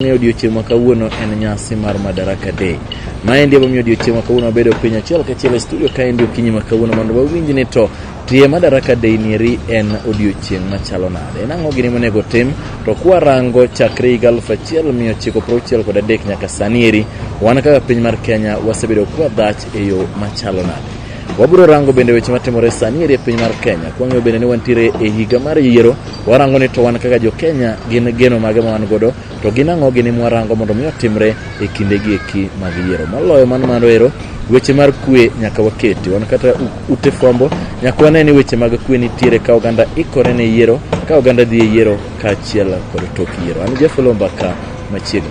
ni odiochieng' ma kawuono en nyasi mar Madaraka Day. Maendi emomiyo odiochieng' ma kawuono wabedo piny achiel kachiel e studio kaendi okinyi ma kawuono mondo wawinj ni to tie Madaraka Day nieri en odiochieng' machalo nade. En ang'o gini monego tim to kwarango chakre higa 1963 nyaka sani eri wan kaka piny mar Kenya wasebedo kwadhach e yo machalo nade. Wabiro rango bende weche matimore sani eri e piny mar Kenya. Kwang'iyo bende ni wantiere e higa mar yiero, warango ni to wan kaka jo Kenya gin geno mage ma wan godo to gin ang'o gini mwarango mondo mi otimre e kindegi eki mag yiero. Moloyo mano mano ero, weche mar kwe nyaka waketi. Wan kata ute fwambo nyaka wane ni weche mag kwe nitiere ka oganda ikore ne yiero, ka oganda dhi e yiero kaachiel kod tok yiero. An Jeff Oloo Mbaka machiegni.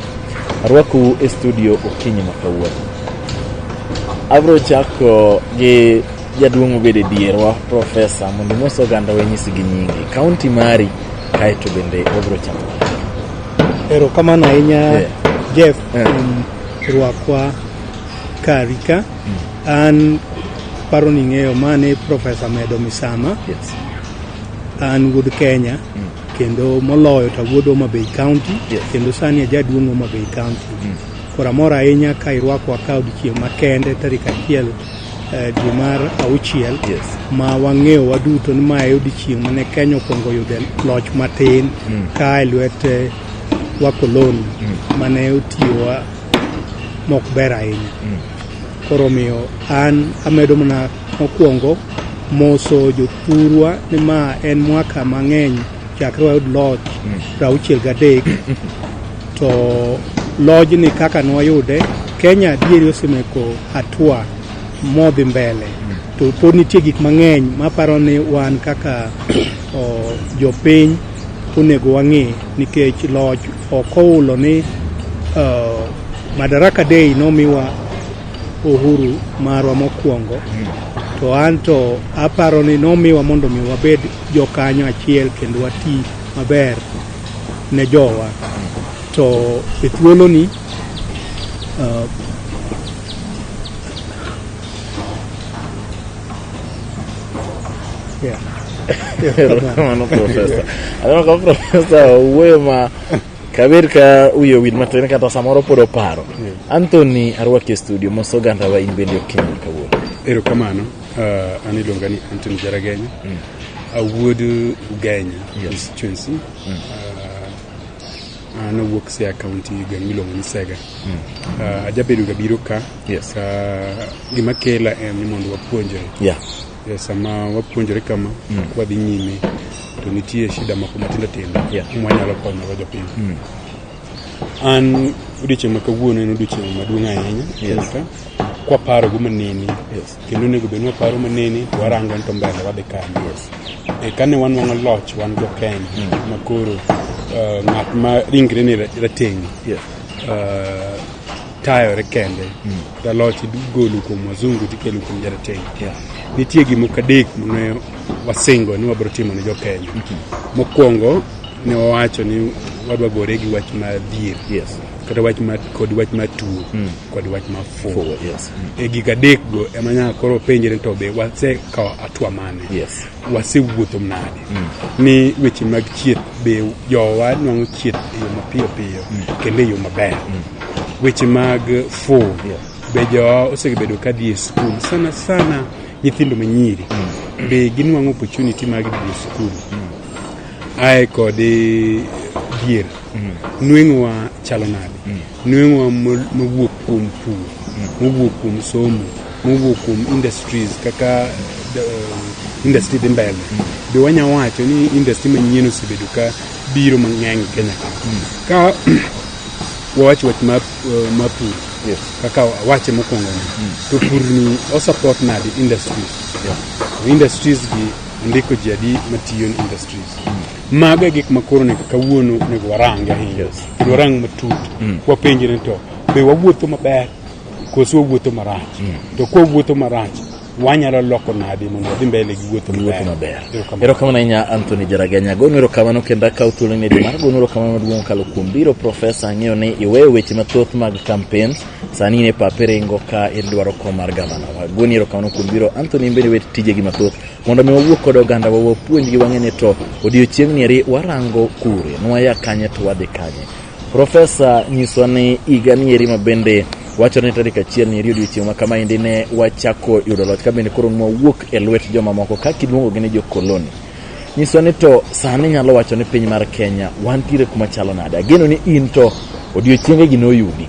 Arwakou e studio okinyi ma kawuono. Abro chako gi jaduong' mobedo e dierwa, Profesa, mondo imos oganda wa inyisgi nyingi, kaunti mari, kaeto bende wabro chako. Erokamano ahinya Jeff kuom rwakwa kari ka. An paro ni ing'eyo mane Profesa Medo Misama. An wuod Kenya kendo moloyo to awuod Homa Bay County kendo sani ajaduong' Homa Bay County. Koro amor ahinya ka irwakwa ka odiechieng' makende tarik 1 dwe mar 6 ma wang'eyo waduto ni mae odiechieng' mane Kenya okwongo yude loch matin ka e lwet wakoloni mane otiyowa mok ber ahinya. Koro omiyo an amedo mana mokwongo moso jothurwa ni ma en mwaka mang'eny chakre wayud loch 63 to lojni kaka nwayude Kenya adieri osemeko hatua modhi mbele to pod nitie gik mang'eny maparo ni wan kaka jopiny onego wang'e nikech loch ok oulo ni Madaraka Day nomiwa uhuru marwa mokwongo to an to aparo ni nomiwa mondo mi wabed jokanyo achiel kendo wati maber ne jowa to e thuoloni yeah. Erokamano Profesa. Aneno ka Profesa owuoyo ma kabed ka wiye owil matin kata samoro pod oparo. Anthony arwaki e studio mos oganda wa in bende okinyi ma kawuono. Erokamano. An iluonga ni Anthony Jaragenya. Awuod Ugenya constituency. An awuok Siaya County gweng' miluongo ni Sega. Ajabedo ga biro ka. Ka gima kela en ni mondo wapuonjre. Sama wapuonjore kama, wadhi nyime to nitie shida moko matindo tindo mwanyalo konyogo jopiny. An odiochieng' ma kawuono en odiochieng' maduong' ahinya ka kwaparo go manene kendo onego bed ni waparo manene to warango ni to mbele wadhi kanye. Kane wanwang'o loch wan jo Kenya ma koro ng'at ma ringre ni rateng' tayore kende kata loch igolo kuom wazungu tikelo kuom jarateng'. Nitie gimoko adek mane wasingo ni wabiro timo ne jo Kenya. Mokwongo ne wawacho ni wadwa gore gi wach mar dhier kata wach mar kod wach mar tuo kod wach mar fuwo. E gik adek go ema nyaka koro penjre to be wasekawo hatua mane? Wasewuotho nade? Ni weche mag chieth be jowa nwang'o chieth e yo mapiyo piyo kendo e yo maber. Weche mag fuwo be jowa osebedo ka dhi e skul sana sana nyithindo manyiri be ginwang'o opportunity mag dhi e skul. Ae kod dhier nweng'owa chalo nade? Nweng'owa mowuok kuom pur, mowuok kuom somo, mowuok kuom industries kaka industry dhi mbele. Be wanya wacho ni industry manyien osebedo ka biro mang'eny e Kenya ka. Ka wawacho wach mar pur kaka awache mokwongo ni to pur ni o support nade industries? Industries gi ondiko ji adi matiyo ne industries? Mago e gik ma koro onego kawuono onego warang ahinya kendo warang matut wapenjre ni to be wawuotho maber koso wawuotho marach? To kwa wuotho marach wanyalo loko nade mondo wadhi mbele gi wuotho maber? Erokamano ahinya Anthony Jaragenya. Agonu erokamano kendo akawo thuolo ni mar gonu erokamano maduong' kokalo kuom biro Profesa. Ang'eyo ni iweyo weche mathoth mag campaigns, sani in e pap iringo ka idwaro kom mar gavana. Agoni erokamano kuom biro Anthony, in bende iwe tijegi mathoth mondo mi wawuo kod oganda wa wapuonjgi wang'e ni to odiochieng' ni eri warango kure, nwaya kanye to wadhi kanye. Profesa nyiswa ni higa nieri ma bende wacho ni tarik 1 nieri odiochieng' ma kama endi ne wachako yudo loch ka bende koro nwawuok e lwet jomamoko kaka iluongogi ni jokoloni. Nyiswa ni to sani nyalo wacho ni piny mar Kenya wantiere kuma chalo nade? Ageno ni in to odiochiengegi noyudi.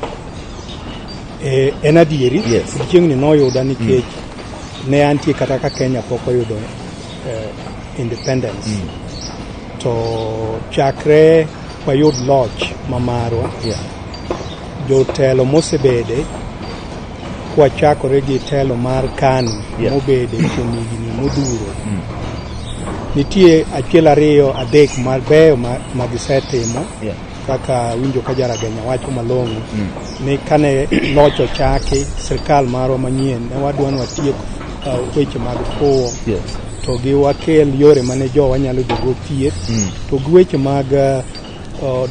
En adieri. Yes. Odiochieng'ni noyuda nikech ne antie kata ka Kenya pok oyudo independence. To chakre wayud loch ma marwa, jotelo mosebede kwachakore gi telo mar KANU mobede kuom higni modhuro, nitie 1 2 3 mabeyo ma gisetimo. Kaka winjo ka Jaragenya wacho malong'o ni kane loch ochaki sirkal marwa manyien ne wadwa ni watiek weche mag fuwo, to gi wakel yore mane jowa nyalo yudogo thieth, to gi weche mag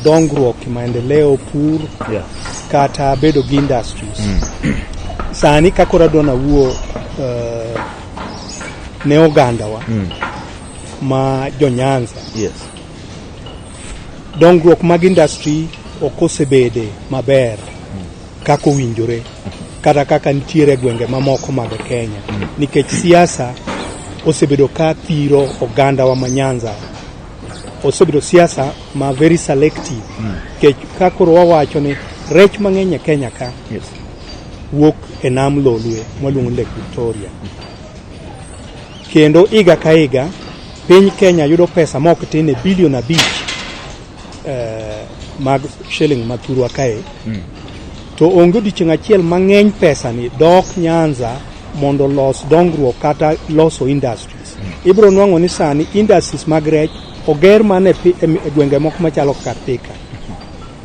dongruok, maendeleo, pur, kata bedo gi industries. Sani ka koro adwa nawuo ne ogandawa ma jo Nyanza, dongruok mag industry ok osebede maber kaka owinjore, kata kaka nitiere gwenge mamoko mag Kenya, nikech siasa osebedo ka thiro ogandawa ma Nyanza. Osebedo siasa ma very selective, nikech ka koro wawacho ni rech mang'eny e Kenya ka wuok e nam Lolwe mwaluongo ni Lake Victoria, kendo higa ka higa piny Kenya yudo pesa mok tin e bilion 5 mag shilling mathurwa kae. To onge odiochieng' achiel mang'eny pesa ni dok Nyanza mondo los dongruok kata loso industries. Ibiro nwang'o ni sani industries mag rech oger mana e gwenge moko machalo kaka Thika.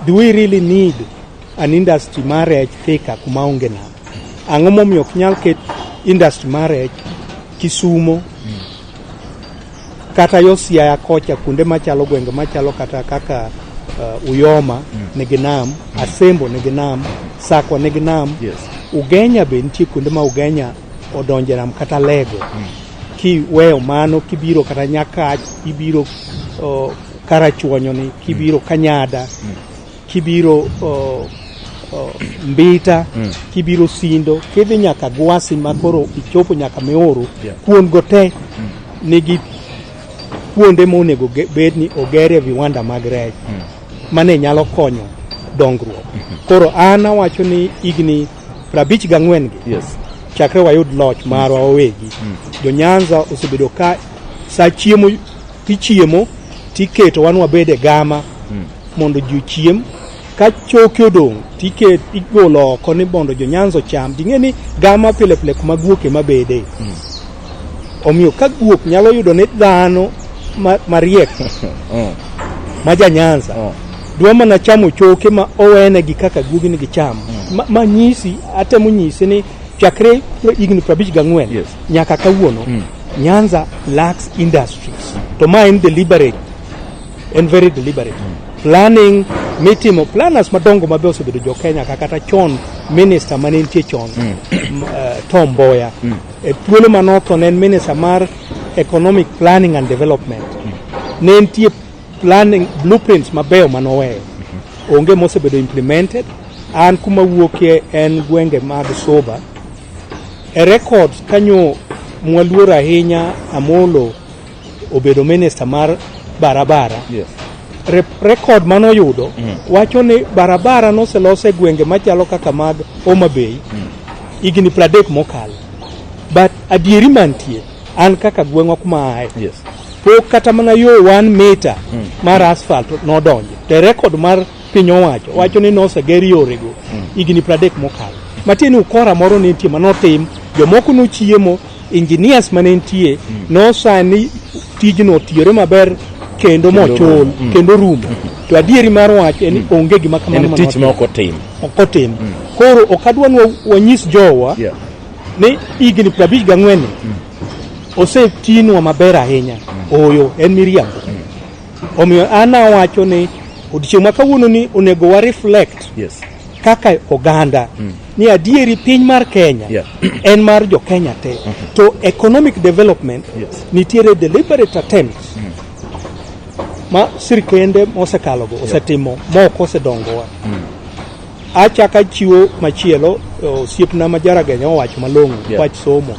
Do we really need an industry mar rech Thika kuma onge nam? Ang'o momiyo ok nyal ket industry mar rech Kisumo, kata yo Siaya kocha, kuonde machalo gwenge machalo kata kaka Uyoma nigi nam, Asembo nigi nam, Sakwa nigi nam, Ugenya be nitie kuonde ma Ugenya odonje nam kata Lego. Kiweyo mano kibiro kata Nyakach, ibiro Karachuonyo ni, kibiro Kanyada, kibiro Mbita, kibiro Sindo, kidhi nyaka Gwasi ma koro ichopo nyaka Meoro, kuond go te nigi kuonde monego bed ni ogerie viwanda mag rech mane nyalo konyo dongruok. Koro an awacho ni higni 54 gi chakre wayud loch marwa wawegi, jo Nyanza osebedo ka sa chiemo tichiemo tiketo wan wabed e gama mondo ji ochiem, ka choke odong' tiket igolo oko ni mondo jo Nyanza ocham. Ting'e ni gama pile pile kuma guok ema bede. Omiyo ka guok nyalo yudo ni dhano mariek ma ja Nyanza dwa mana chamo choke ma owenegi kaka guogni gicham, ma nyisi, atemo nyisi ni chakre higni 54 nyaka kawuono Nyanza lacks industries. To ma en deliberate, en very deliberate planning mitimo. Planners madongo mabe osebedo jo Kenya ka, kata chon minister mane nitie chon, Tom Mboya, e thuolo manotho ne en minister mar economic planning and development. Ne nitie planning blueprints mabeyo manoweyo, onge mosebedo implemented. An kuma wuokie en gwenge mag Suba. E records kanyo mwaluor ahinya Amolo obedo minister mar barabara. Record manoyudo wacho ni barabara noselos e gwenge machalo kaka mag Homa Bay higni 30 mokalo. But adieri mantie, an kaka gweng'wa kuma aye, pok kata mana yo 1 meter mar asphalt nodonjo. To e record mar piny owacho wacho ni noseger yorego higni 30 mokalo. Matiende ni ukora moro ne nitie manotim, jomoko nochiemo, engineers mane nitie nosani tijno otiyore maber kendo mochul kendo rumo. To adieri mar wach en ni onge gima kamano En tich ma ok otim. Ok otim. Koro ok adwa ni wanyis jowa ni higni 54 ni osetinwa maber ahinya. Ooyo, en miriambo. Omiyo an awacho ni odiochieng' ma kawuono ni onego wa reflect kaka oganda ni adieri piny mar Kenya en mar jo Kenya te. To economic development nitiere deliberate attempts. Ma sirkende mosekalogo osetimo moko osedongowa. Achako achiwo machielo, osiepna ma Jaragenya owacho malong'o wach somo.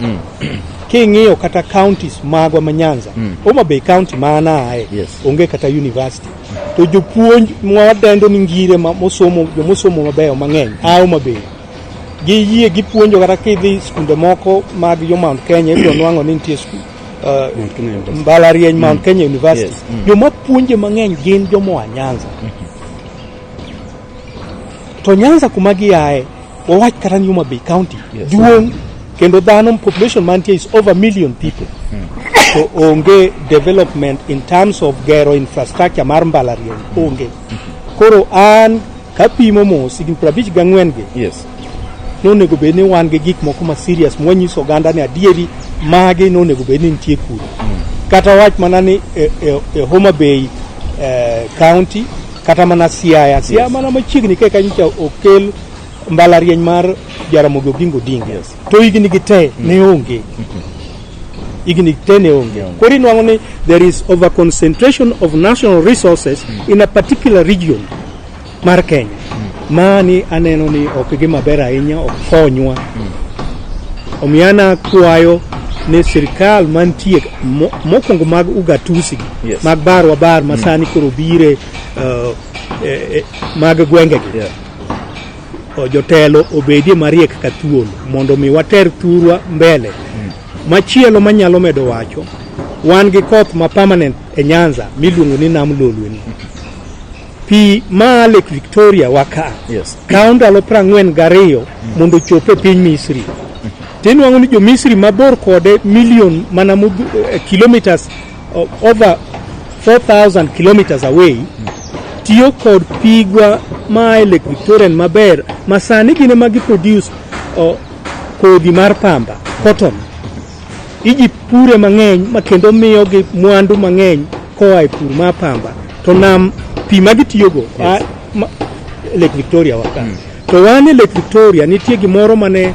King'iyo kata counties magwa ma Nyanza, Homa Bay County ma an aaye, onge kata university. To jopuonj mwadendo ni ngire ma mosomo, jomosomo mabeyo mang'eny a Homa Bay. Giyie gipuonjo kata kidhi skunde moko mag jo Mount Kenya ibiro nwang'o ni nitie Mount Kenya University. mbalariany Mount Kenya University. Joma puonje mang'eny gin jomoa Nyanza. To Nyanza kuma giaye, wawach kata ni Homa Bay County duong' kendo dhano population mantie is over million people. To onge development in terms of gero infrastructure mar mbalariany onge. Koro an kapimo mos higni 54 gi nonego bed ni wan gi gik moko ma serious mwanyiso oganda ni adieri magi nonego bed ni nitie kuro. Kata wach mana ni e Homa Bay County kata mana Siaya, Siaya mana machiegni kae kanyocha okel mbalariany mar Jaramogi Oginga Odinga. To higni gi te ne onge. Higni te ne onge. Koro inwang'o ni there is over concentration of national resources in a particular region mar Kenya. Mani aneno ni ok gima ber ahinya, ok konywa. Omiyo an akwayo ni sirkal mantie mokwongo mag ugatusi gi, mag barwa bar ma sani koro bire mag gwengegi. Jotelo obedie mariek ka thuol mondo mi water thurwa mbele. Machielo manyalo medo wacho, wan gi koth ma permanent e Nyanza miluongo ni Nam Lolwe ni. Pi maa Lake Victoria wa ka kawo ndalo 42 mondo ochop e piny Misri. Tinwang'o ni jo Misri mabor kode million mana kilometers over 4000 kilometers away tiyo kod pigwa maa e Lake Victoria maber ma sani gin ema giproduce kodhi mar pamba cotton. Iji pure mang'eny ma kendo miyo gi mwandu mang'eny koa e pur mar pamba. To nam pi ma gitiyogo Lake Victoria wa ka. To wan e Lake Victoria nitie gimoro mane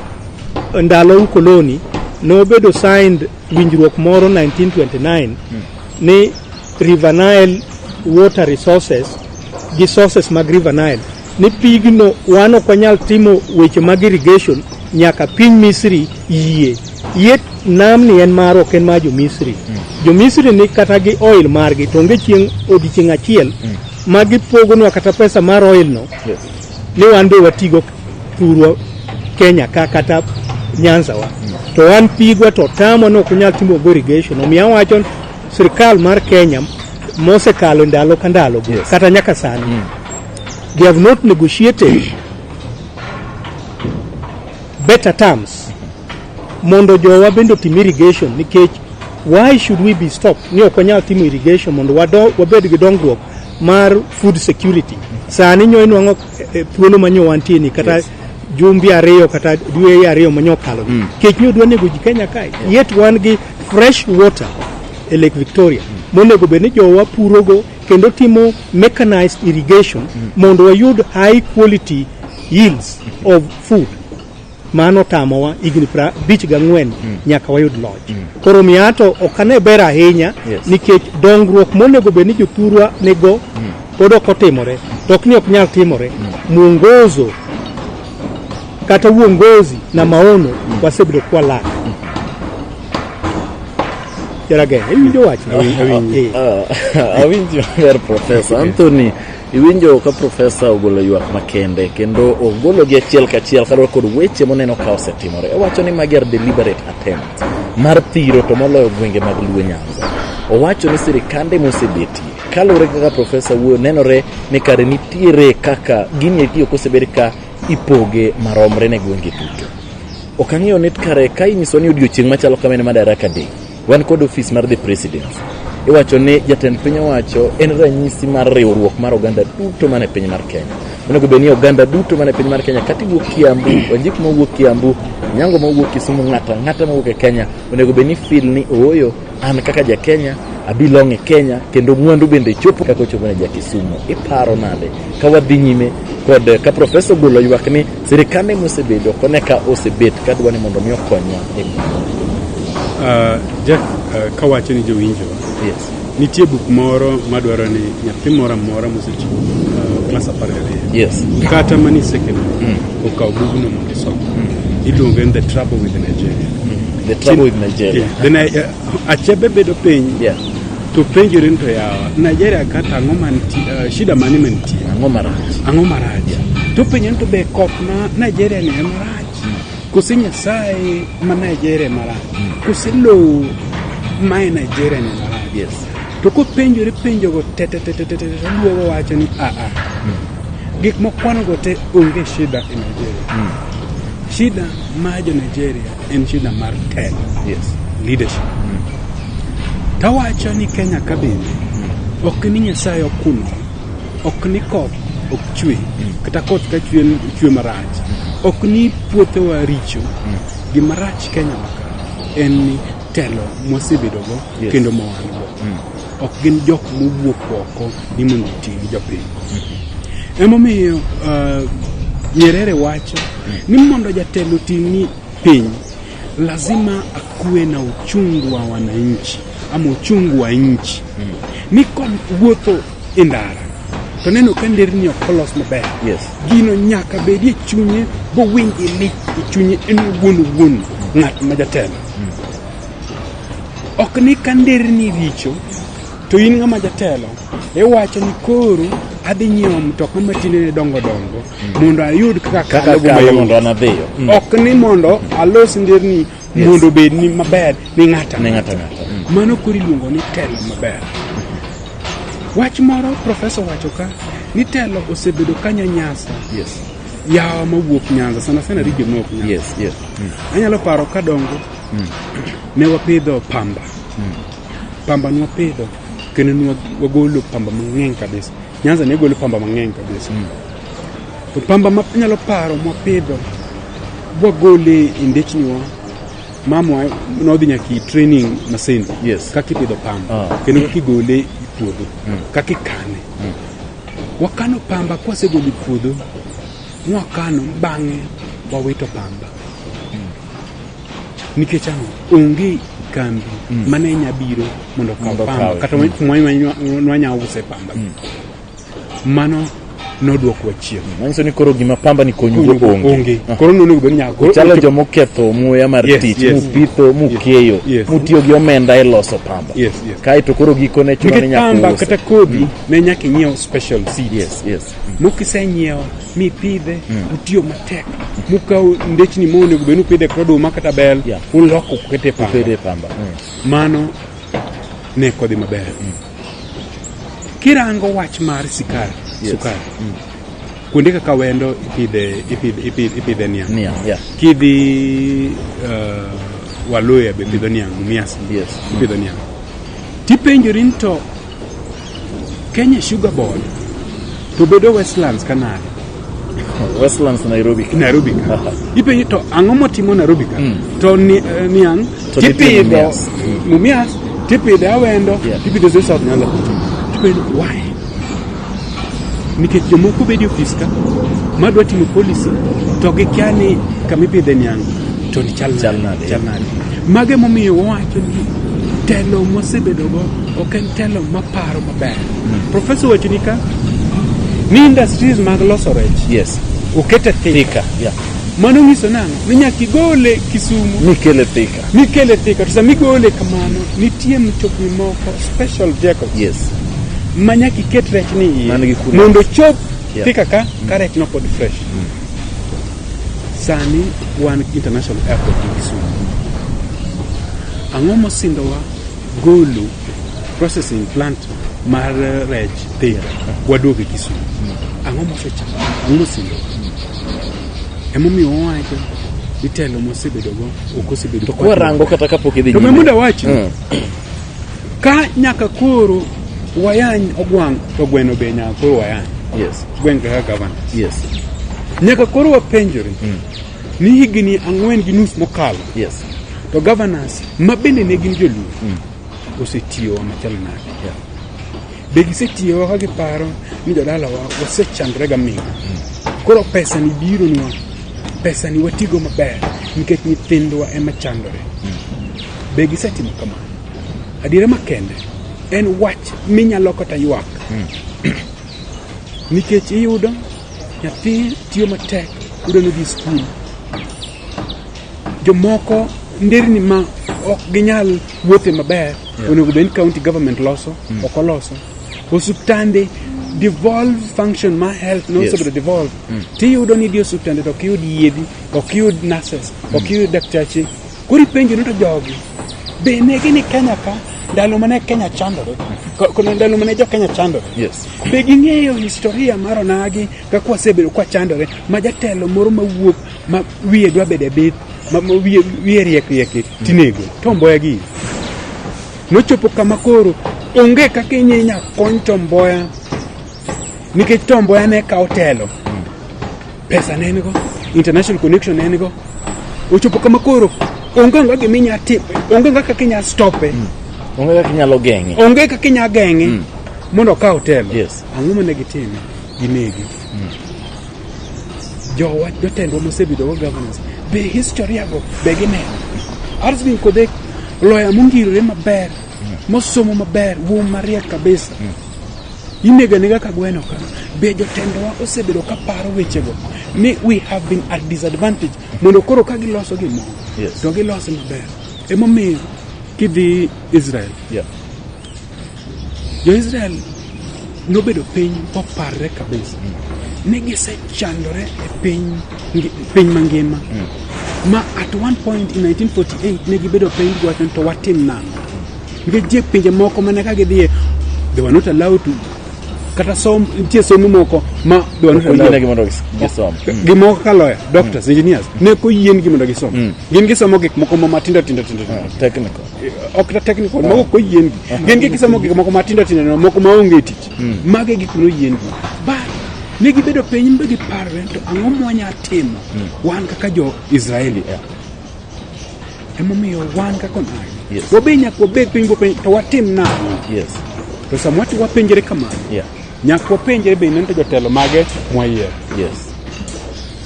ndalo ukoloni nobedo signed winjruok moro 1929 ni River Nile water resources gi sources mag River Nile ni pigno wan ok wanyal timo weche mag irrigation nyaka piny Misri yie. Yie namni en marwa ok en mar jo Misri. Jo Misri ni kata gi oil margi to onge chieng' odiechieng' achiel ma gipogonwa kata pesa mar oil no ni wan be watigo thurwa Kenya ka kata Nyanza wa. To wan pigwa to tamwa ni ok wanyal timo go irrigation. Omiyo awacho sirkal mar Kenya mosekalo ndalo ka ndalo kata nyaka sani they have not negotiated better terms mondo jowa bende otim irrigation nikech why should we be stopped ni ok wanyal timo irrigation mondo wabed gi dongruok mar food security. Sani nyo inwang'o thuolo ma nyo wantie ni kata jumbe 2 kata dwe 2 ma nyo okalo ni. Kech nyo dwa nego ji Kenya kae. Yet wan gi fresh water e Lake Victoria monego bed ni jowa purogo kendo timo mechanized irrigation mondo wayud high quality yields of food. Mano tamowa higni 54 nyaka wayud loch. Koro miyo to ok ane ber ahinya nikech dongruok monego bed ni jothurwa nigo pod ok otimore. To ok ni ok nyal timore. Mwongozo kata uongozi na maono wasebedo kwa lak. Jarageng, iwinjo wachno? Awinjo maber Profesa Anthony. Iwinjo ka Profesa ogolo ywak makende kendo ogolo gi achiel kachiel kaluwore kod weche moneno ka osetimore. Owacho ni magi are deliberate attempts mar thiro to moloyo gwenge mag Luo Nyanza. Owacho ni sirikande mosebetie kaluwore kaka Profesa wuoyo nenore ni kare nitiere kaka gini eki ok osebed ka ipoge maromre ne gwenge duto. Ok ang'eyo ni kare ka inyiso ni odiochieng' machalo kama en Madaraka Day, wan kod ofis mar the presidency. Iwacho ni jatend piny owacho en ranyisi mar riwruok mar oganda duto man e piny mar Kenya. Onego bed ni oganda duto man e piny mar Kenya kata iwuok Kiambu, Wanjiku mawuok Kiambu, Nyango mawuok Kisumu, ng'ato ang'ata mawuok e Kenya onego bed ni feel ni ooyo an kaka ja Kenya abelong e Kenya kendo mwandu bende chopo kaka ochopo ne ja Kisumu. Iparo nade ka wadhi nyime kod ka profesa ogolo ywak ni sirikande mosebedo ok one ka osebet ka dwa ni mondo mi okonywa e Jeff, kawacho ni jowinjo Nitie buk moro madwaro ni nyathi moro amora mosetieko klas 12 kata mani secondary okaw bugno mondo osom. Iluonge ni The Trouble with Nigeria. The Trouble with Nigeria. Yeah. Then Achebe bedo piny to penjore ni to yawa Nigeria kata ang'o mantie, shida mane mantie? Ang'o marach? Ang'o marach? To penjo ni to be koth ma Nigeria ni ema rach? Kose Nyasaye ma Nigeria ema rach? Kose lowo ma e Nigeria ni ema rach? To kopenjore penjogo te te te te te te to oduogo wacho ni a a gik mokwanogo te onge shida e Nigeria. Shida ma jo Nigeria en shida mar telo. Leadership. Tawacho ni Kenya ka bende ok ni Nyasaye okuno, ok ni koth ok chwe, kata koth ka chwe chwe marach, ok ni puothewa richo. Gima rach Kenya maka en ni telo mwasebedogo kendo ma wan go ok gin jok mowuok oko ni mondo oti gi jopiny. Emomiyo Nyerere wacho ni mondo jatelo oting'ni piny lazima akuwe na uchungu wa wananchi ama uchungu wa nchi. Ni kowuotho e ndara to neno ka nderni ok olos maber, gino nyaka bedie chunye bowinj lit e chunye en owuon owuon ng'at ma jatelo. Ok ni ka nderni richo to in ng'ama jatelo iwacho ni koro adhi nyiewo mtoka ma tindene dongo dongo mondo ayud kaka Kaka kalo go kalo mayot. mondo an adhiyo. Ok ni mondo alos nderni mondo obed ni maber ni ng'ato Ni ng'ato ang'ata. Mano koro iluongo ni telo maber. Wach moro profesa wacho ka ni telo osebedo ka nyanyasa yawa mawuok Nyanza sana sana region mawuok Nyanza. Anyalo paro kadongo ne wapidho pamba. Pamba ne wapidho kendo ne wagolo pamba mang'eny kabisa. Nyanza ne golo pamba mang'eny kabisa. To pamba ma anyalo paro mwapidho bwagole e ndechniwa, mama nodhi nyaka i training Maseno kaka ipidho pamba kendo kaka igole e puodho, kaka ikane. Wakano pamba kwasegolo e puodho mwakano, bang'e wawito pamba. Nikech ang'o? Onge kambi mane nya biro mondo okaw Mondo pamba okawe. kata kuma nwanya use pamba. Mano nodwokowa chien. Manyiso ni koro gima pamba ni konyugo Konyugo onge. onge. Koro nonego bed ni nyaka koro Chalo joma oketho muya mar tich, mupitho, mukeyo, mutiyo gi omenda e loso pamba. Kaeto koro gikone chuno ni Nikech nyaka pamba use. kata kodhi ne nyaka inyiew special seeds. Mokisenyiewo mipidhe, utiyo matek, mukawo ndechni monego bed ni upidhe kata oduma kata bel, uloko ukete pamba. Upidhe pamba. Mano ne kodhi maber. Kirango wach mar sikari, sukari. Kuonde kaka Wendo ipidhe ipidhe ipidhe, ipidhe niang'. Niang', yeah. Kidhi Waluya be pidho niang', Mumias ipidho niang'. Tipenjori ni to Kenya Sugar Board to bedo Westlands kanade? Westlands Nairobi ka. Nairobi ka. Ipenjo to ang'o motimo Nairobi ka? To ni, niang' To nitie tipidho Mumias. Mumias, tipidho Awendo, tipidho South Nyanza. Tipenjo why? Nikech jomoko bedo e ofis ka madwa timo policy to gikia ni kama ipidhe niang' to ni chal Chal nade, chal nade. Mago emomiyo wawacho ni telo mwasebedogo ok en telo maparo maber. Professor wacho ni ka ni industries mag loso rech okete Thika. Thika, yeah. Mano nyiso nang'o? Ni nyaka igole Kisumu Mikele Thika. mikele Thika. To sama igole kamano, nitie mtokni moko special vehicles ma nyaka iket rech ni iye Man gi coolers. mondo ochop Thika ka ka rech no pod fresh. Sani wan international airport gi Kisumu. Ang'o mosindowa golo processing plant mar rech Thika waduoge Kisumu? Ang'o mosechamo? Ang'o mosindowa? Emomiyo wawacho ni telo mosebedogo ok osebedo To kwarango kata kapok idhi To nyime. mondo awachni, ka nyaka koro wayany ogwang' to gweno be nyaka koro wayany. Gweng' kaka governor. Nyaka koro wapenjore ni higni 4.5 mokalo to governors ma bende ne gin joluo osetiyowa machalo nade? Be gisetiyowa ka giparo ni jodalawa wasechandore gaming'a. Koro pesa ni bironwa, pesa ni watigo maber nikech nyithindwa ema chandore. Be gisetimo kamano? Adiera makende En wach minyalo kata ywak. Nikech iyudo nyathi tiyo matek yudo ni odhi skul. Jomoko nderni ma ok ginyal wuothe maber onego bed ni county government loso, ok oloso. Osuptande devolve function mar health nosebedo devolve. Tiyudo ni idhi osuptande to ok iyud yedhi, ok iyud nurses, ok iyud daktache. Koro ipenjo ni to jogi be ne gin e Kenya ka ndalo mane Kenya chandore, ndalo mane jo Kenya chandore. Be ging'eyo historia mar onagi kaka wasebedo kwachandore ma jatelo moro mawuok ma wiye dwa bedo e bith ma wiye riek riek tinego Tom Mboya giri nochopo kama koro onge kaka inya kony Tom Mboya nikech Tom Mboya ne kawo telo pesa ne en go international connection ne en go ochopo kama koro onge nga gima inya timo onge nga kaka inya stope Onge kaka inyalo geng'e. Onge kaka inya geng'e mondo okaw telo. Ang'o mane gitime? Ginege. Jowa jotendwa mosebedo go governors be historia go be gineno. Arsvin Kodek lawyer mongirore maber mosomo maber wuo mariek kabisa inego anega ka gweno ka be jotendwa osebedo ka paro wechego ni we have been at disadvantage mondo koro ka giloso gimoro to gilose maber emomiyo kidhi Israel Jo-Israel nobedo piny moparre kabisa ni gisechandore e piny mangima ma at one point in 1948 ne gibedo piny giwacho ni to watim nang'o nikech nitie pinje moko mana ka gidhiye they were not allowed to kata som nitie somo moko ma they were not Ok oyienegi allowed mondo gisom. Gimoko kaka lawyer doctors engineers ne ok oyiengi mondo gisom gin gisomo gik moko ma matindo tindo tindo tindo. Technical. Ok ta technical mago ok oyiengi gin gisomo gik moko matindo tindo moko maonge tich mago e gik manoyiengi but ne gibedo piny ma giparore to ang'o mwanya timo wan kaka jo Israeli emomiyo wan kaka onagi wabe nyaka wabed piny wapenj to watim nang'o to sama wapenjre kamano nyaka wapenjre bende ni to jotelo mage mwayiero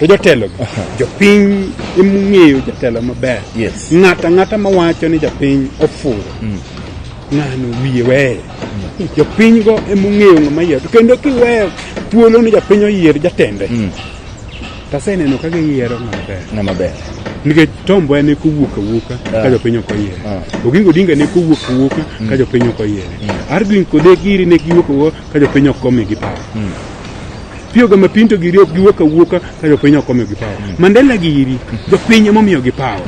to jotelo gi jopiny emong'eyo jatelo maber ng'ato ang'ata mawacho ni japiny ofuwo ng'ano wiye weye jopiny go emong'eyo ng'ama yiero to kendo kiweyo thuolo ni japiny oyier jatende taseneno ka giyiero ng'ama ber ng'ama ber nikech Tom Mboya ne kowuok awuoka ka jopiny ok oyiere Oginga Odinga ne kowuok awuoka ka jopiny ok oyiere Argwings Kodhek giri ne giwuok awuoka ka jopiny ok omigi power Pio Gama Pinto giri ok giwuok awuoka ka jopiny ok omiyogi power Mandela giri jopiny emomiyogi power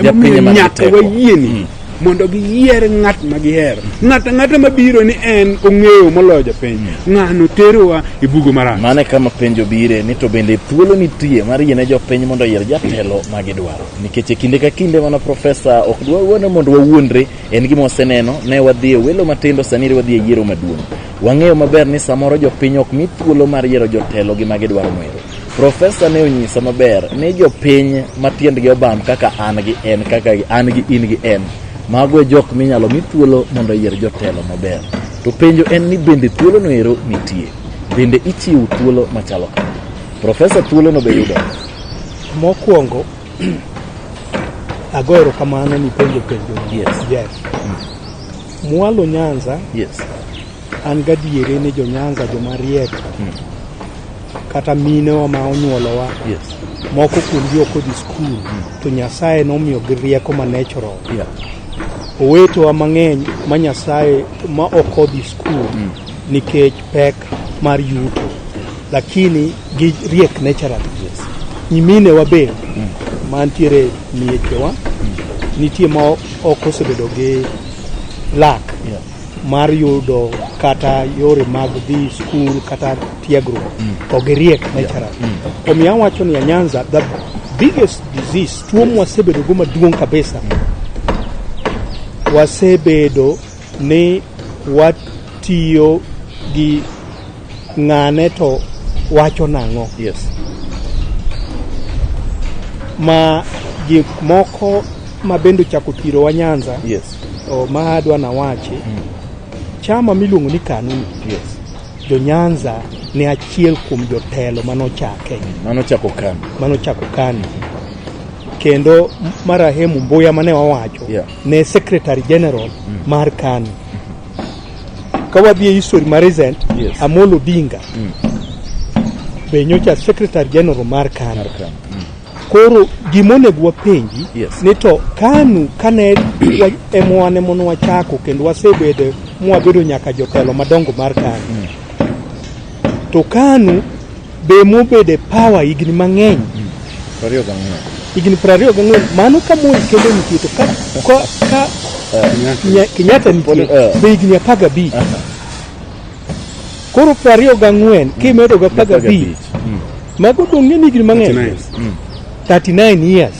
Japiny emomiyo ema nigi nyaka teko. wayieni mondo giyier ng'at ma gihero ng'at ang'ata mabiro ni en ong'eyo moloyo jopiny ng'ano terowa e bugo marach Mano e kama penjo bire ni to bende thuolo nitie mar yiene jopiny mondo oyier jatelo ma gidwaro. Nikech e kinde ka kinde mana profesa ok dwa wane mondo wawuondre, en gima waseneno, ne wadhi e welo matindo sani eri wadhi e yiero maduong'. Wang'eyo maber ni samoro jopiny ok mi thuolo mar yiero jotelo gi ma gidwaro noero. Profesa ne onyisa maber ni jopiny ma tiendgi obam kaka an gi en kaka an gi in gi en mago e jok minyalo mi thuolo mondo oyier jotelo maber. To penjo en ni bende thuolo no ero nitie? Bende ichiwo thuolo machalo kama? Profesa thuolo no be yudore? Mokwongo ago erokamano ni penjo penjo no. Jeff. Mwalo Nyanza an gadieri ni jo Nyanza joma riek kata minewa ma onyuolowa moko kuomgi ok odhi skul to Nyasaye nomiyogi rieko ma natural. Owetewa mang'eny ma Nyasaye ma ok odhi skul nikech pek mar yuto lakini gi riek naturally. Nyiminewa be mantiere miechewa nitie ma ok osebedo gi luck mar yudo kata yore mag dhi skul kata tiegruok to giriek naturally. Omiyo awacho ni Nyanza the biggest disease tuo mwasebedo go maduong' kabisa wasebedo ni watiyo gi ng'ane to wacho nang'o ma gik moko ma bende ochako thirowa Nyanza o, ma adwa nawachi chama miluongo ni KANU ni jo Nyanza ne achiel kuom jotelo manochake Manochako KANU. manochako KANU kendo marehemu Mbuya mane wawacho ne secretary general mar KANU. Ka wadhi e history ma recent, Yes. Amolo Odinga be nyocha secretary general mar KANU. Mar KANU. Koro gima onego wapenji Yes. ni to KANU kane ema wan ema ne wachako kendo wasebedo mwabedo nyaka jotelo madongo mar KANU. To KANU be mobedo e power higni mang'eny. 24. Higni 24 mano ka Moi kendo nitie to ka Kenyatta nitie be higni 15. Koro 24 kimedo ga 15 mago dong' ni higni mang'eny. 39 years.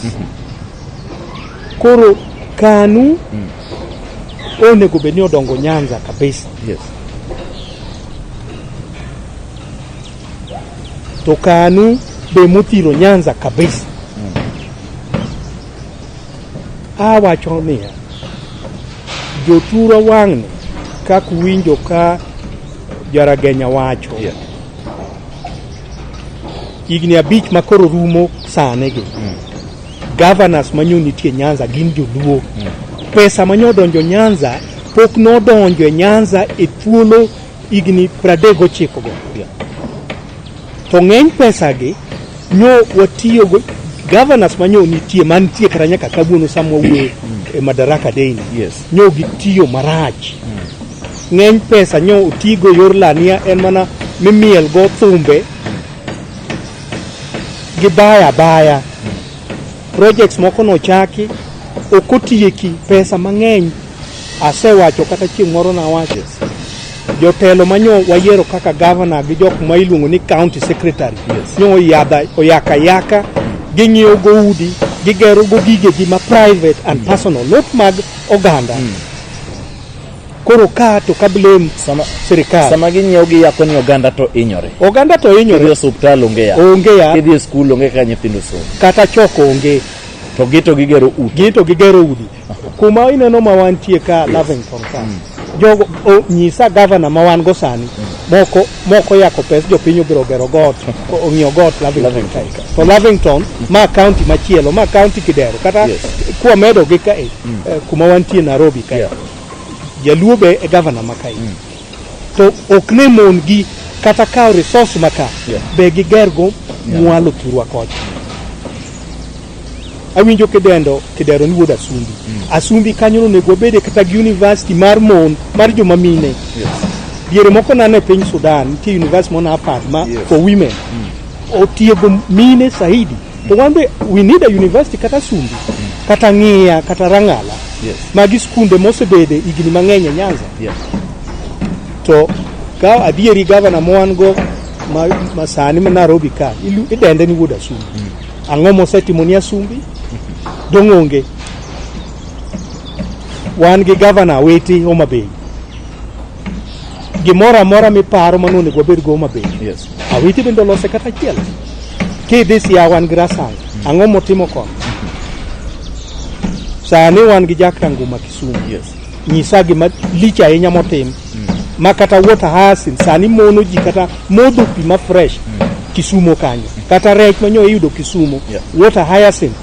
Koro KANU onego bed ni odongo Nyanza kabisa. Yes. To KANU be mothiro Nyanza kabisa. Awacho niya, jotura wang'ni kaka uwinjo ka Jaragenya wacho. Yeah. Higni 5 makoro rumo sani gi. Governors manyo nitie Nyanza gin joluo. Pesa manyo donjo Nyanza pok nodonjo e Nyanza e thuolo higni 39 go. Yeah. To ng'eny pesa gi nyo watiyo go governors manyo nitie mantie kata nyaka kawuono sama wawuoyo e Madaraka Day ni. Yes. Nyo gitiyo marach. Ng'eny pesa nyo otigo yor lania en mana mimiel go thumbe gi baya baya. Projects moko nochaki ok otieki pesa mang'eny. Asewacho kata chieng' moro nawacho. Jotelo manyo wayiero kaka governor gi jok ma iluongo ni county secretary. Yes. Nyo yadha oyaka yaka ging'iewo go udi gigero go gigegi ma private and personal not mag oganda. Koro ka to ka blame sirikal. Sama ginyiewo giyako ni oganda to inyore. Oganda to Kidhi inyore. osuptal onge yath. Onge yath. Kidhi e skul onge kaka nyithindo somo. Kata choko onge. To gi to gigero udi. Gin to gigero udi. Kuma ineno ma wantie ka Lavington ka. Jogo nyisa governor ma wan go sani. Moko yako pes jopiny obiro gero got, ong'iewo got Lavington Lavington kae. To Lavington ma county machielo, ma county Kidero kata Yes. kwamedo gi kae kuma wantie Nairobi kae. Yeah. Jaluo be e governor ma kae. To ok ne mon gi kata kawo resource ma ka Yeah. be gigergo Yeah. mwalo thurwa kocha. Awinjo kidendo Kidero ni wuod Asumbi. Asumbi kanyo onego wabede kata gi university mar mon mar joma mine. Yes. Diere moko nane e piny Sudan nitie university moro apar ma Yes. for women. Otiego mine saidi. To wan be we need a university kata Asumbi, kata Ng'iya, kata Rang'ala. Yes. Magi skunde mosebede higni mang'eny e Nyanza. Yeah. To ka adieri gavana ma wan go ma sani ma Nairobi ka idende ni wuod Asumbi. Ang'o mosetimo ni Asumbi? Dong' onge. Wan gi gavana Awiti Homa Bay. Gimoro amora miparo mano onego wabed go Homa Bay. Yes. Awiti bende olose kata achiel. Kidhi Siaya wan gi Rasanga. Ang'o motimo kono? Sani wan gi Jack Ranguma Kisumu. Yes. Nyisa gima lich ahinya motim. Ma kata water hyacinth sani mono ji kata modho pi ma fresh Kisumu kanyo. Kata rech manyo iyudo Kisumu. Yeah. Water hyacinth.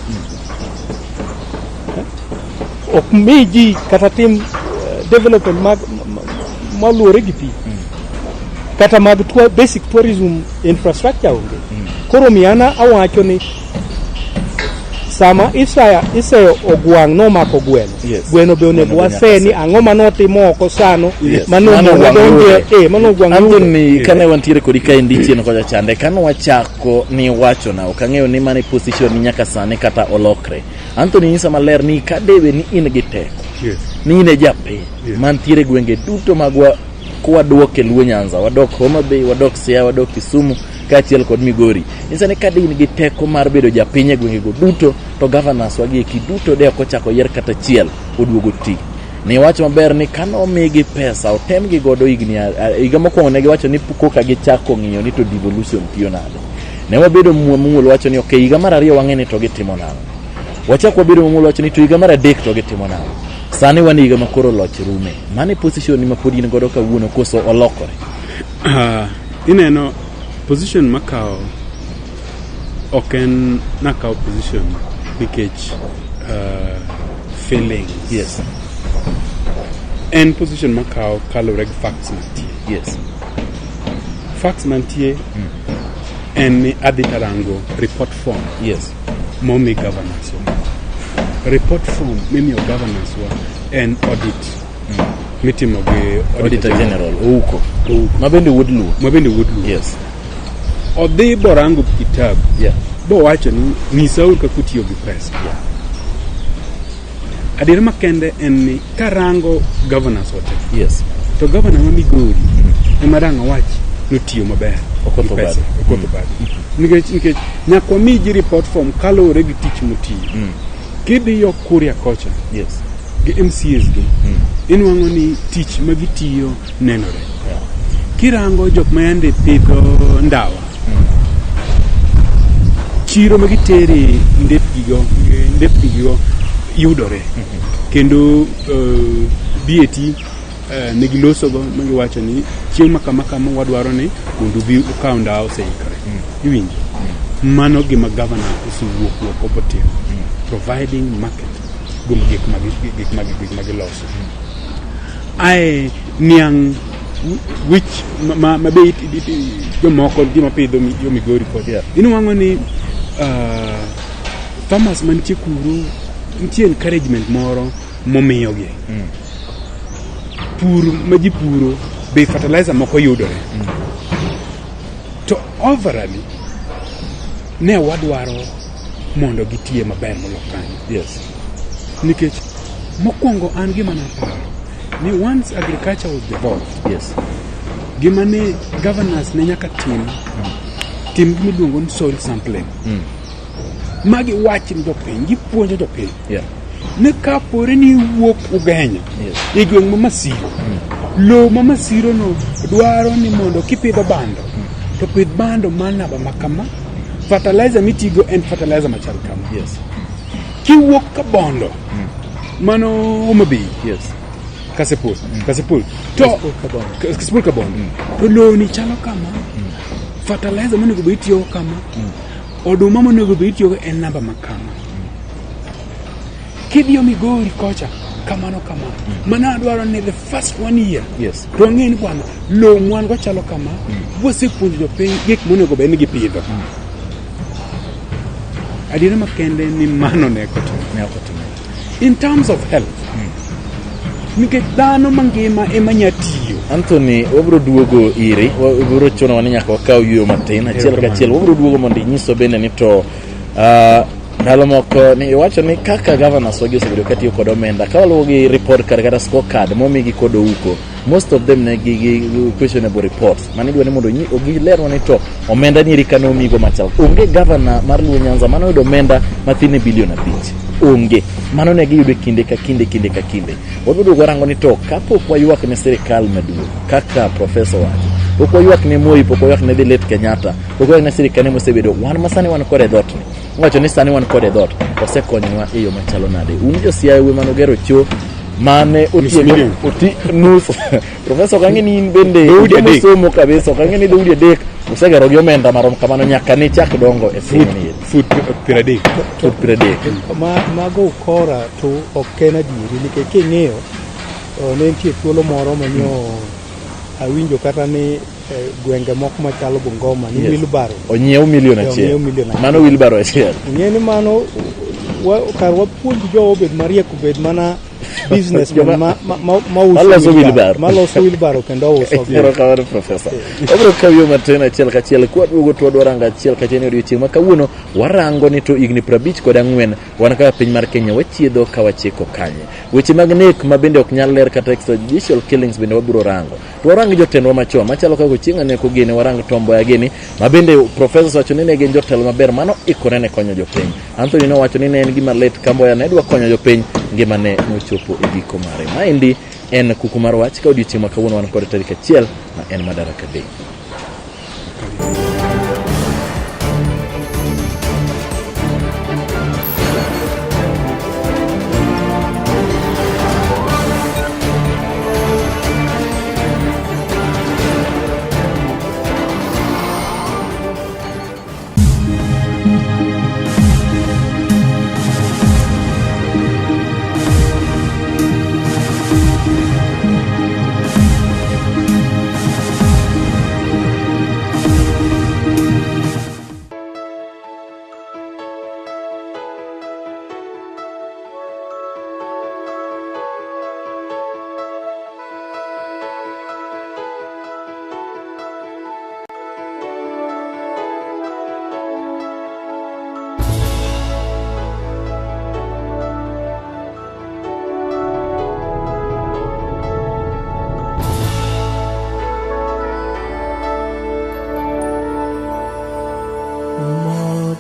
Ok mi ji kata tim development mag maluwore gi pi. Kata mag basic tourism infrastructure onge. Koro miana awacho ni sama iseyo ogwang' nomako gweno. Yes. Gweno be onego Gweno be wase ni nyaka ang'o manotimo oko sano. Yes. Mano Mano ogwang' ogwang' donje, yude. mano ogwang' yude. Anthony, kane wantiere kodi kaendi chien kocha chande, kane wachako ni wacho na, ok ang'eyo ni mane position ni nyaka sani kata olokre. Anthony nyisa maler ni ka dewe ni in gi teko, Yes. ni in e japiny, Yes. mantiere gwenge duto magwa kwadwok e Luo Nyanza, wadok Homa Bay, wadok Siaya, wadok Kisumu, kaachiel kod Migori. Nyisa ni ka in gi teko mar bedo japiny e gwengego duto, to governors wagi eki duto de ok ochako yier kata achiel oduogo ti. Ni wach maber ni kane omigi pesa otemgi godo higni higa mokwongo ne giwacho ni koka gichako ng'iyo ni to devolution tiyo nade. Ne wabedo mamuol wacho ni okay, higa mar ariyo wang'e ni to gitimo nang'o. Wachak wabedo mamuol wacho ni to higa mar adek to gitimo nang'o. Sani wan e higa ma koro loch rume. Mano e position ni ma pod in godo kawuono koso olokore? Ineno position makawo ok en nakawo position nikech feelings. Yes. En position makawo kaluwore gi facts mantie. Facts mantie en ni adhi tarango report form momi governors wa. Report form mimiyo governors wa en audit mitimo gi Auditor General Ouko. Ouko. Ma bende wuod Luo. Ma bende wuod Luo. Odhi borango kitabu. Bowacho ni nyisauru kaka utiyo gi pesa. Adiera makende en ni karango governors wa te. To governor ma Migori ema dang' awach notiyo maber. Okoth gi pesa. Obado. Okoth Obado. Nikech nyaka wami ji report form kaluwore gi tich motiyo. Kidhi yo Kuria kocha. Gi MCAs gi. Inwang'o ni tich ma gitiyo nenore. Kirango jok ma yande pidho ndawa. Chiro ma gitere ndepgigo yudore. Kendo BAT ne gilosogo ma giwacho ni chieng' ma kama kama wadwaro ni mondo ubi ukaw ndawa oseikore. Iwinjo? Mano gima governor osewuok oko botimo. Providing market kuom gik ma giloso. Ae niang' which ma be jomoko joma pidho jo Migori kocha. Inwang'o ni farmers mantie kuro nitie encouragement moro momiyogi. Pur ma ji puro be fertilizer moko yudore. To overall ne wadwaro mondo gitiye maber molo kanyo. Nikech mokwongo an gima naparo ni once agriculture was devolved, gima ne governors ne nyaka tim gima iluongo ni soil sampling. Magi wach ni jopiny, gipuonjo jopiny. Ni kapore ni iwuok Ugenya e gweng' ma Masiro, lowo ma Masiro no dwaro ni mondo kipidho bando, to pidh bando mar namba ma kama, fertilizer mitigo en fertilizer machal kama. Kiwuok Kabondo, mano Homa Bay. Kasipul, Kasipul. To Kasipul Kabondo. To lowo ni chalo kama, fertilizer monego bed itiyogo kama, oduma monego bed itiyogo en namba ma kama. Kidhiyo Migori kocha, kamano kamano. Mano adwaro ni the first 1 year. To wang'e ni bwana, lowo mwan go chalo kama, wasepuonjo jopiny gik monego bed ni gipidho. Adiera makende ni mano ne ok otimore. Ne ok otimore. In terms of health, nikech dhano mangima ema nya tiyo. Anthony, wabiro duogo iri, wabiro chunowa ni nyaka wakaw yueyo matin achiel kachiel. Wabiro duogo mondo inyiswa bende ni to ndalo moko ni iwacho ni kaka governors wagi osebedo katiyo kod omenda, ka waluwo gi report card kata scorecard momigi kod Ouko, most of them ne gi questionable reports. Mano idwa ni mondo gilerwa ni to omenda ni eri kane omigo machal. Onge governor mar Luo Nyanza mane oyudo omenda mathin ne bilion 5. Onge. Mano ne giyudo kinde ka kinde, kinde ka kinde. Wabiro duogo warango ni to kapok waywak ne sirikal maduong' kaka professor wacho, pok waywak ne Moi, pok waywak ne the late Kenyatta, pok waywak ne sirikande mosebedo, wan ma sani wan kode e dhoot ni. Wacho ni sani wan kode e dhoot, osekonyowa e yo machalo nade? Un jo Siaya we mane ogero cho mane otieko million. oti nus. Professor, ok ang'e ni in bende Dhoudi adek. somo kabisa, ok ang'e ni dhoudi adek usegero gi omenda marom kamano nyaka ne chak dongo e piny ni. Foot 30. Foot 30. Mago ukora to ok en adieri nikech king'iyo ne nitie thuolo moro manyo awinjo kata ni gwenge moko machalo Bungoma ni wheelbarrow. Onyiew milion Onyiew achiel. milion achiel. Mano wheelbarrow achiel. Ing'e ni mano kar wapuonj jowa obed mariek, obed mana business Joma ma uso maloso wheelbarrow. wheelbarrow. Maloso wheelbarrow kendo uso gi. Erokamano professor. Wabiro kawo yo matin achiel kachiel kwaduogo to wadwa rango achiel kachiel ni odiochieng' ma kawuono warango ni to higni 54 wan kaka piny mar Kenya wachiedho ka wachiko kanye. Weche mag nek ma bende ok nyal ler kata extrajudicial killings bende wabiro rango. To warang jotendwa machon machalo kaka Ochieng' Aneko gini, warang Tom Mboya gini, ma bende professors wacho ni ne gin jotelo maber mano ikore ne konyo jopiny. Anthony nowacho ni ne en gima lit ka Mboya ne dwa konyo jopiny, ngimane nochopo e giko mare. Maendi en kuku mar wach ka odiochieng' ma kawuono wan kod tarik 1 ma en Madaraka Day.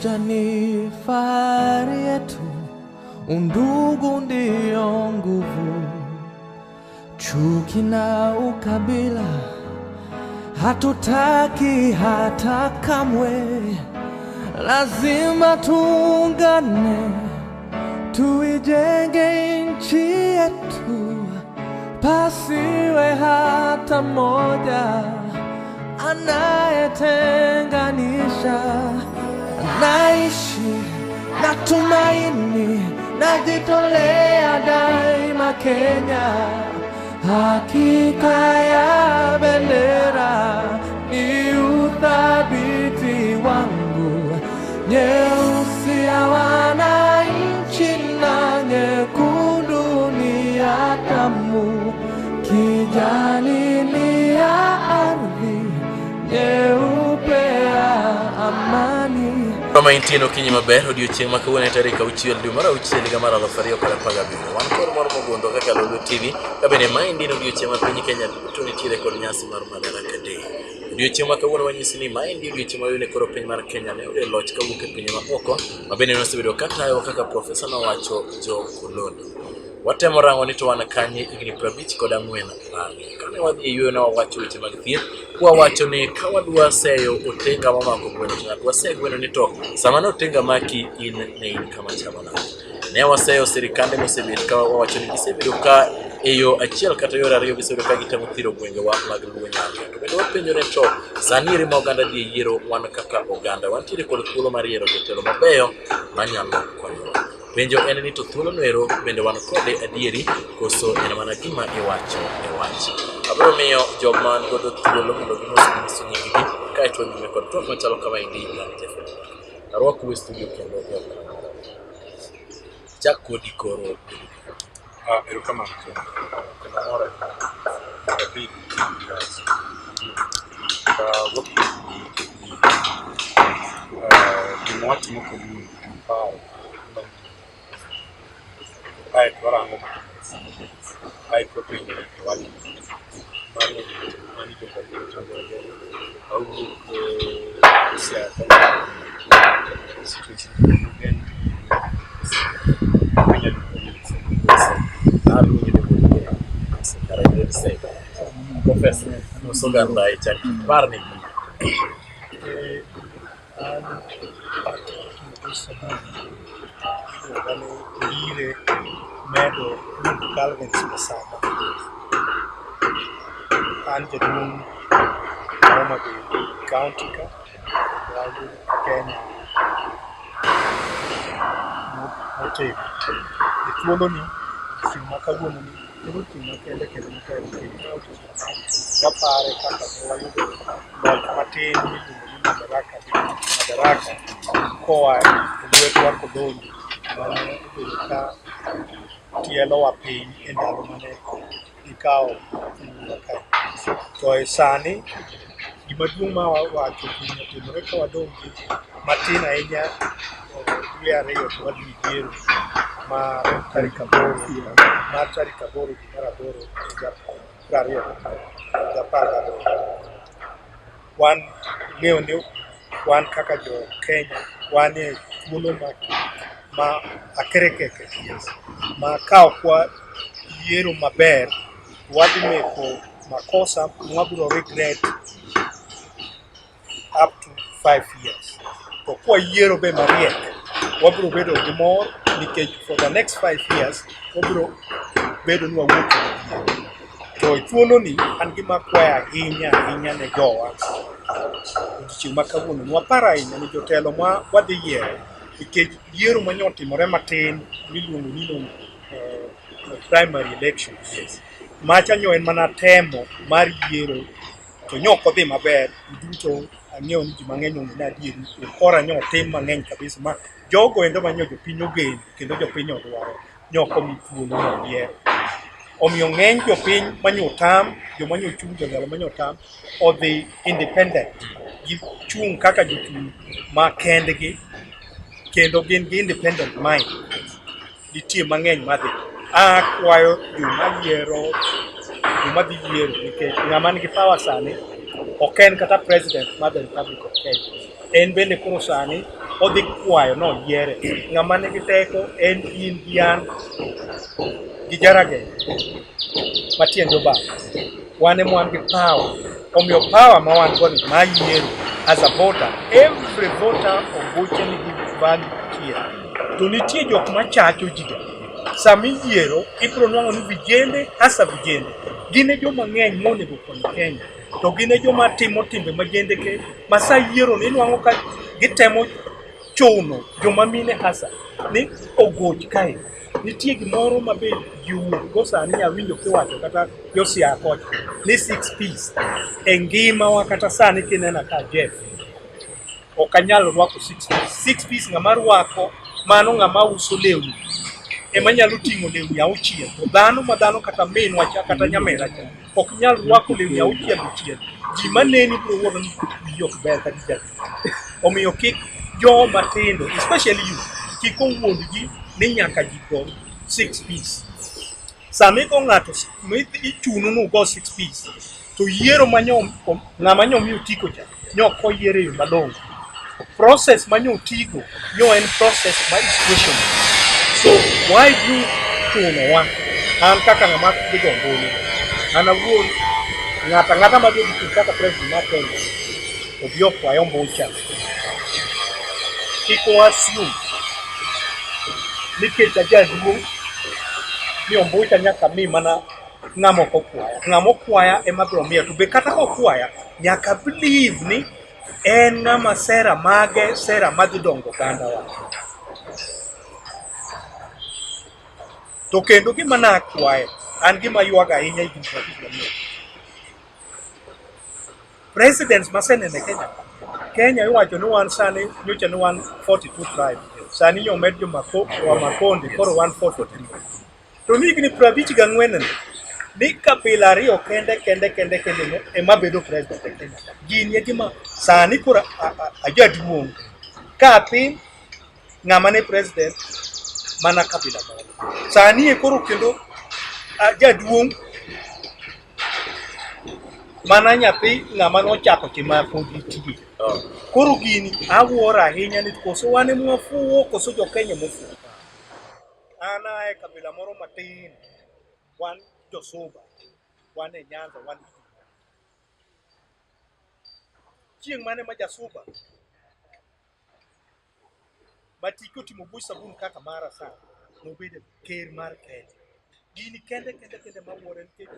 Umoja ni fahari yetu, undugu ndiyo nguvu. Chuki na ukabila hatutaki hata kamwe. Lazima tuungane, tuijenge nchi yetu, pasiwe hata mmoja anayetenganisha. Naishi na tumaini, najitolea daima Kenya. Hakika ya bendera ni uthabiti wangu, nyeusi ya wananchi na nyekundu ni ya damu, kijani ni ya ardhi, nyeupe ya amani. Kama intino okinyi maber odiochieng' ma kawuono en tarik 6 dwe mar 6 higa mar 2017. Wan kod mor mogundho kaka Lolwe TV ka bende maendi en odiochieng' ma piny Kenya duto nitiere kod nyasi mar Madaraka Day. Odiochieng' ma kawuono wanyisi ni maendi odiochieng' ma wayudo koro piny mar Kenya ne oyudo loch kawuok e pinje ma oko ma bende nosebedo ka tayowa kaka profesa nowacho jo koloni. Watemo rango ni to wan kanye higni 54 bang'e. Kane wadhi e yueyo ne wawacho weche mag thieth, wawacho ni ka wadwa seyo otenga mamako gweno to nyaka wase gweno ni to sama ne otenga maki in ne in kama chalo nade. Ne waseyo sirikande mosebet ka wawacho ni gisebedo ka e yo achiel kata yore ariyo gisebedo ka gitemo thiro gwengewa mag Luo Nyanza. To bende wapenjo ni to sani ere ma oganda dhi e yiero wan kaka oganda wantiere kod thuolo mar yiero jotelo mabeyo manyalo konyowa. Penjo en ni to thuolono ero bende wan kode adieri koso en mana gima iwacho e wach. Abiro miyo jok ma wan godo thuolo mondo gimos nyiso nyinggi kaeto nyime kod twak machalo kama endi an Jeff Arwakou e studio kendo e okang' mar chak kodi koro. Erokamano. Kendo mor ahinya gima watimo kawuono en paro kaeto warango aeto wapenjo wach mar awuok Siaya constituency Professor Musoganda chak parni. An iluonga ni Oyire Medo wuod Calvins Masaba. An jaduong' Homa Bay County ka kendo an wuod Kenya motegno. E thuoloni, odiochieng' ma kawuononi en odiochieng' makende kendo maber nikech ma odiochieng' ma wapare kaka ne wayudo loch matin miluongo ni Madaraka Madaraka koa e lwet wakoloni mane obedo ka tielowa piny e ndalo mane gikawo pinywa ka. To e sani gima duong' ma wawacho gini otimore ka wadong' gi matin ahinya dwe 2 to wadhi yiero mar tarik 8 mar tarik 8 dwe mar 8 higa 2017. Wan ng'eyo ni wan kaka jo Kenya wan e thuolo ma akerekeke ma ka ok wayiero maber wadhi meko makosa mwabiro regret up to 5 years. To kwayiero be mariek, wabiro bedo gi mor nikech for the next 5 years wabiro bedo ni wawuok e dhier. To e thuoloni an gima akwayo ahinya ahinya ne jowa odiochieng' ma kawuono ni wapar ahinya ni jotelo ma wadhi yiero nikech yiero manyo otimore matin miluongo ni primary elections. Macha nyo en mana temo mar yiero to nyo ok odhi maber duto ang'eyo ni ji mang'eny ong'e ni adieri ukora nyo otim mang'eny kabisa ma jogo endo manyo jopiny ogeno kendo jopiny odwaro nyo ok omi thuolo moyier. Omiyo ng'eny jopiny manyo tam, joma nyo chung' jotelo manyo tam odhi independent gichung' kaka jochung' ma kendgi kendo gin gi independent mind. Nitie mang'eny madhi. Akwayo joma yiero, joma dhi yiero nikech ng'ama nigi power sani Ok en kata president mar the Republic of Kenya. En bende koro sani odhi kwayo noyiere. Ng'ama nigi teko en in gi an gi Jarageng matiende obam. Wan ema wan gi power. Omiyo power ma wan go ni mar yiero as a voter, every voter ombuche nigi value achiel. To nitie jok machacho ji ga. Sama iyiero, ibiro nwang'o ni vijende hasa vijende gin e joma ng'eny monego kony Kenya. To gin e joma timo timbe majendeke ma sa yiero ni inwang'o ka gitemo chuno joma mine hasa ni ogoch kae. Nitie gimoro ma be ji owuok go sani awinjo kiwacho kata yo Siaya kocha ni six piece e ngimawa kata sani kinena ka Jeff ok anyal rwako six piece. Six piece ng'ama rwako mano ng'ama uso lewni ema nyalo ting'o lewni auchiel to dhano ma dhano kata minwa cha kata nyamera cha ok nyal rwako lewni auchiel dichiel. Ji maneni biro wuoro ni wiyi ok ber kata ijal. Omiyo kik joma tindo especially you kik owuond ji ni nyaka ji go six piece. Sama igo ng'ato ichuno ni ugo six piece to yiero ma nyo ng'ama nyo miyo otiko cha nyo ok oyier e yo malong'o. Process ma nyo otigo nyo en process ma is questionable. So why do you chunowa an kaka ng'ama dhi go ombulu an awuon ng'ato ang'ata ma dhi dhi kaka president mar Kenya obi okwaya ombucha kik o assume nikech ajaduong' ni ombucha nyaka mi mana ng'ama ok okwaya. Ng'ama okwaya ema biro miya to be kata kokwaya nyaka believe ni en ng'ama sera mage sera madhi dongo ogandawa. To kendo gima nakwaye, an gima ywaga ahinya higni 54. Presidents maseneno e Kenya, Kenya iwacho ni wan sani nyocha ni wan 42 tribe. Sani nyo omed joma Wamakonde koro wan 43. To ni higni 54 ni ni kabila ariyo kende kende kende kende no ema bedo president e Kenya. Gini e gima sani koro ajaduong' ka athin ng'ama ne president mana kabila moro. Sani e koro kendo ajaduong' mana nyathi ng'ama nochako chima pod nitie. Koro gini awuoro ahinya ni koso wan ema wafuwo koso jo Kenya mofuwo. An ae kabila moro matin, wan josuba, wan e Nyanza, wan gi chieng' mane ma jasuba ma tike otimo buch sabun kaka mara sani nobedo ker mar Kenya. Gini kende kende kende mawuore nikech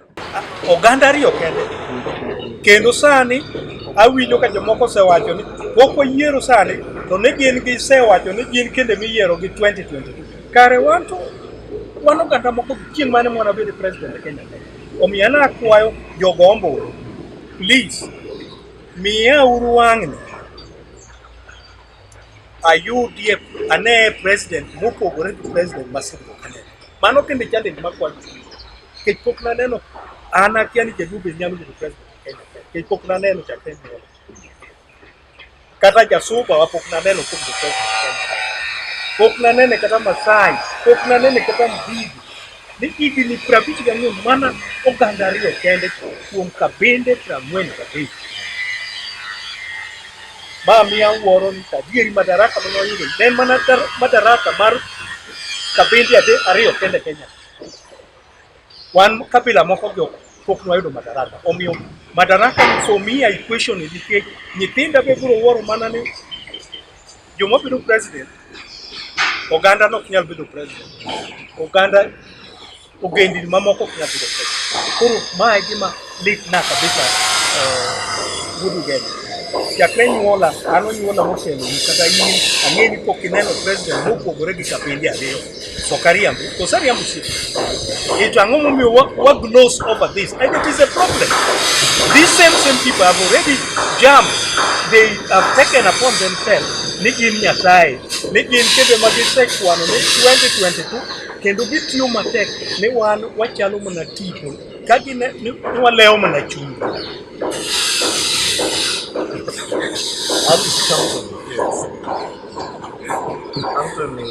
oganda ariyo kende. Kendo sani awinjo ka jomoko osewacho ni pok wayiero sani to ne gin gisewacho ni gin kende miyiero gi 2022. Kare wan to wan oganda moko chieng' mane mwana bedo president e Kenya ka. Omiyo an akwayo jogo ombulu, please miya uru wang'ni ayudie ane president mopogore gi president masebedo kaneno. Mano kende challenge makwayo nikech pok naneno an akia ni jaluo be nyalo bedo president e Kenya ka nikech pok naneno chakre nyuol. Kata jasuba wa pok naneno kobedo president e Kenya ka. Pok nanene kata Masai, pok nanene kata Mdigo. Ni higni 54 mana oganda ariyo kende kuom kabinde 43. Ma miyo awuoro ni adieri madaraka mane wayudo ne en mana madaraka mar kabinde ariyo kende Kenya. Wan kabila moko gi pok nwayudo madaraka. Omiyo madaraka for me I question it nikech nyithinda be biro wuoro mana ni joma bedo president oganda no ok nyal bedo president. Oganda ogendini mamoko ok nyal bedo president. Koro ma e gima litna kabisa wuod Ugenya. Chakre nyuola, an onyuola moteloni kata in ang'e ni pok ineno president mopogore gi kabinde ariyo. Ok ariambo, koso ariambo osiepa? To ang'o momiyo wa gloss over this? And it is a problem. These same people have already jumped. They have taken upon themselves ni gin Nyasaye, ni gin kendo ma gisekwano ni 2022 kendo gitiyo matek ni wan wachalo mana tipo ka gin ni walewo mana chuny. Alice Compton, yes. Anthony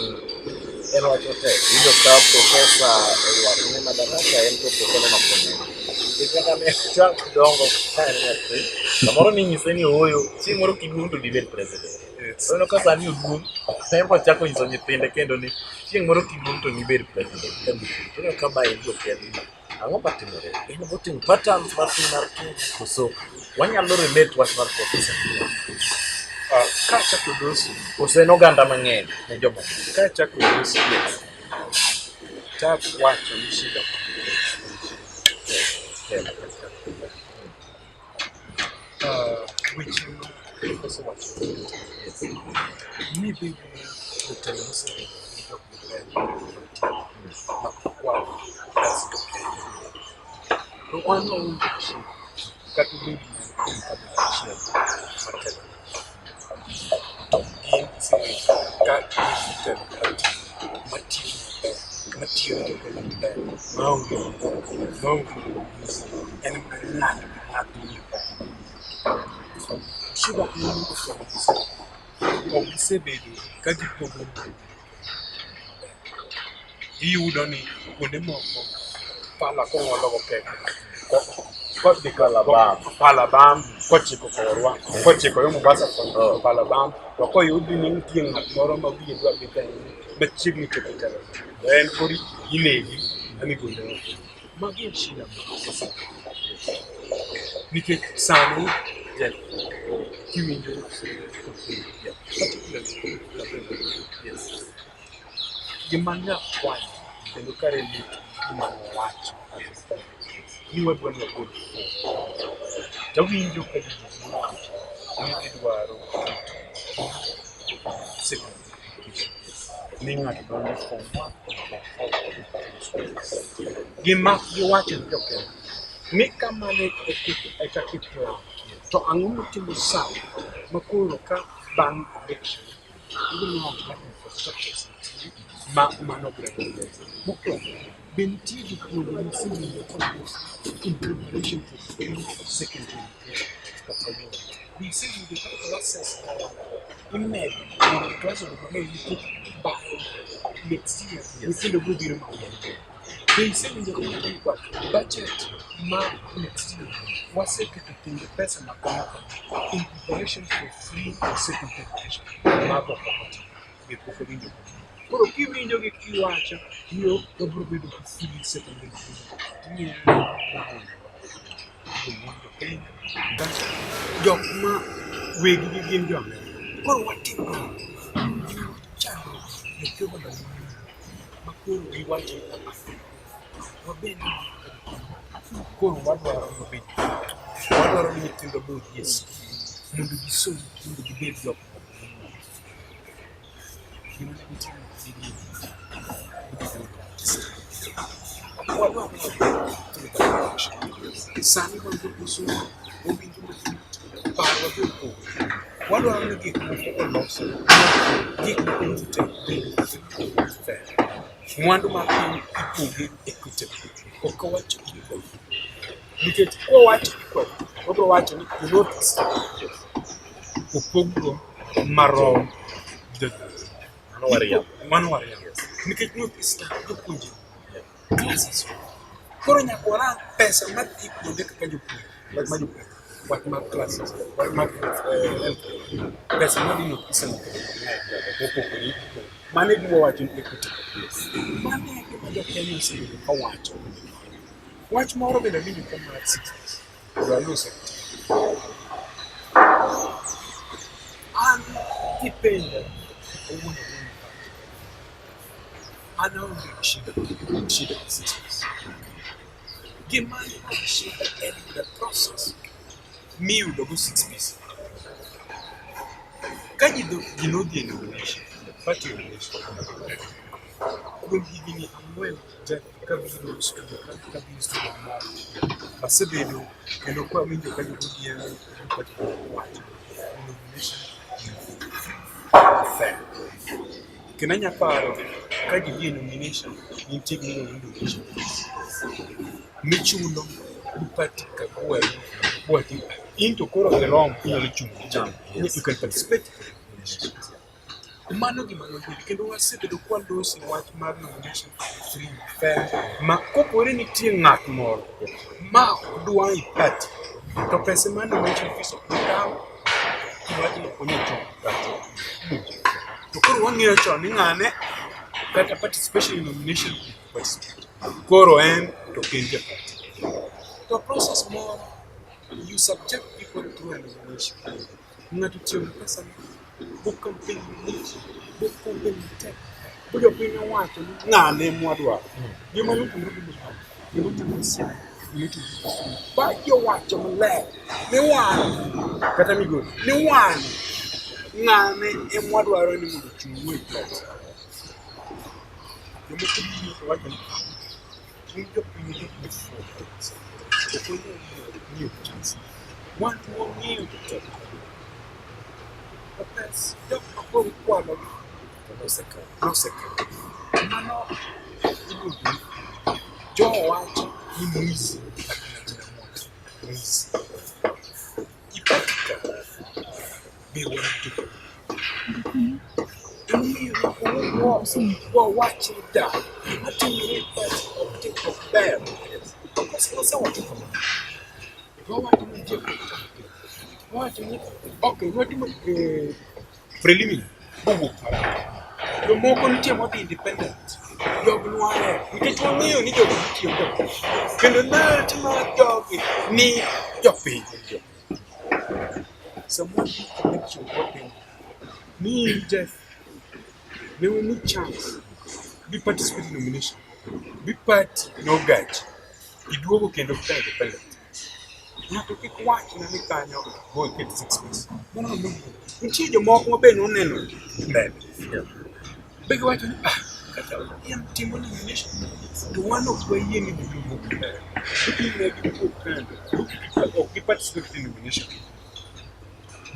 en wach matek. Winjo ka profesa oywak ni madaraka en to pok oneno koneno. Nikech kaka ne chak dongo ka en nyathi, samoro ninyise ni ooyo, chieng' moro kiduong' to dibed president. Yes. Aneno ka sani oduong', en bo chako nyiso nyithinde kendo ni chieng' moro kiduong' to nibed president. To ineno ka maendi ok en ang'o matimore? En voting patterns mar piny mar Kenya koso wanyalo relate wach mar Professor Kachako dosi, koso en oganda mang'eny ne joma kachako dosi, yes. Tak wacho ni shida weche ma Professor wacho ni bedo jotelo mosebedo gi jok maber ma kwalo pes jo-Kenya. To wan waonge gi shida kata obed mana kuom kabila achiel matelo. To gin gisebedo ka gitelo party matiyo maber, matiyo ne jo-Kenya maber, maonge maonge en mana ng'ato ka ng'ato ni Shida en ni jofwambo gi ok gisebedo ka gipogo mwandu. Iyudo ni kuonde moko pala kong'olo go keke kodhi Pala bam. pala bam kochiko korwa kochiko yo Mombasa koni to pala bam to koyudi ni nitie ng'at moro ma wiye dwa bet ahinya machiegni chopo telo to en koro inegi ema igole oko. Magi e shida ma osebedo. Nikech sani Jeff, kiwinjo particularly yes. Gima nyakwanyo kendo kare lit gima nowacho ni wadwa ni wagol tawinjo ka ji wacho ni gidwaro secondary education ni ng'ato donjo e form one form four gima giwacho ni jokenya ni kamano e kaka iplan to ang'o motimo sawa makoro ka bang' election ibiro nwang'o ka infrastructures nitie ma mano biro bedo. Mokwongo, be nitie jopuonje mosewinjo kolos in preparation for free secondary education kaka kawuono? Be isewinjo ka classes imedo mondo klas obed mang'eny nikech by next year nyithindo biro biro mang'eny? Be isewinjo ka ng'ato budget ma next year waseketo tenge pesa ma kama kama in preparation for free secondary education? Mago ok otimo, be pok awinjo. Koro kiwinjo gi kiwacho ni wabiro bedo gi free secondary education, ting'eyo ni jo Kenya kata jok ma weggi gin jo Amerka. Koro watim nang'o? Gima chando jokeyo ma koro giwacho ni kama wabende koro wadwaro ni wabed wadwaro ni nyithindo be odhi e skul mondo gisom mondo gibed jok gima ne gitimo ne gin wadwaro ni wabed through that direction. Sani wan gi osomo wawinjo matut parwa be opogore wadwaro ni gik moko olos gik moko duto bed fair mwandu mar piny ipoge equitably ok wacho equally nikech kwawacho equally wabiro wacho ni the North East opoggo marom Mano wariambo. mano wariambo nikech North East jopuonje classes koro nyaka warang pesa madhi kuonde kaka jopuonje wach mar jopuonje wach mar classes wach mar health pesa madhi North Eastern mopogore mano e gima wawacho ni equitable mano e gima jo-Kenya osebedo ka wacho wach moro bende awinjo ka mar 60s mondo alose an kipenja owuon awuon an aonge gi shida shida gi 60s gima an kod shida en the process miyudo go 6 pieces ka ji ji nodhi e nomination party nomination kuom higni 4 te kabiro studio ka kabiro studio moro asebedo kendo kwawinjo ka jo ODM party wacho nomination fair kendo anya paro ka ji dhi e nomination nitie gima iluongo ni donation michulo gi party ka kwayi bwati in to koro irom inyalo chung' gi chama you can participate in nomination. Mano gima nobedo kendo wasebedo kwaloso e wach mar nomination free fair ma kopore nitie ng'at moro ma ok dwa e party to pesa mar nomination fees ok bi kaw wachno ok onyal chopo party. To koro wang'eyo chon ni ng'ane kata participation in nomination participate. Koro en to ok en ja party. To process moro you subject people through a nomination. Ng'ato otiyo gi pesa ne, bo campaign malich, bo campaign matek, bo jopiny owacho ni ng'ane mwadwaro. Gima notimore gi Muhammad, gima otimore Siaya, gima otimore Kisumu. Ba jowacho maler ni wan kata Migori ni wan ng'ane emwadwaro ni mondo ochung'wa e party. Jomoko biro to wacho ni "Ah, un jopiny jok mofuwo kabisa. Ok wanyal miyo chance. Wan to wang'eyo jotelo. To pes jok ma koro ikwalogi to nosekawo. Nosekawo. Mano iluongo ni jowacho ni mwizi akina jina moja. Mwizi. Ipatika be wan jopiny. Emomiyo nyaka wawach ni da gima timore e party ok tim ok ber. Wasewacho kamano. Wawacho ni nitie wawacho ni ok watimo preliminary bowuok marach. Jomoko nitie modhi independent. Jogi nwahero nikech wang'eyo ni jogi tiyo jopiny. Kendo loyalty mar jogi ni jopiny. Sama wadhi election wapiny ni Jeff ne wami chance bi participate in nomination bi party nogachi iduogo kendo ka independent. Ng'ato kik wachna ni kanyo go iket six weeks. Mano no nitie jomoko ma be noneno mbele. Be giwacho ni ah kata en timo nomination to wan ok wayie ni mondo owuok mbele. Gibiro ne giwuok kando ok gi participate in nomination.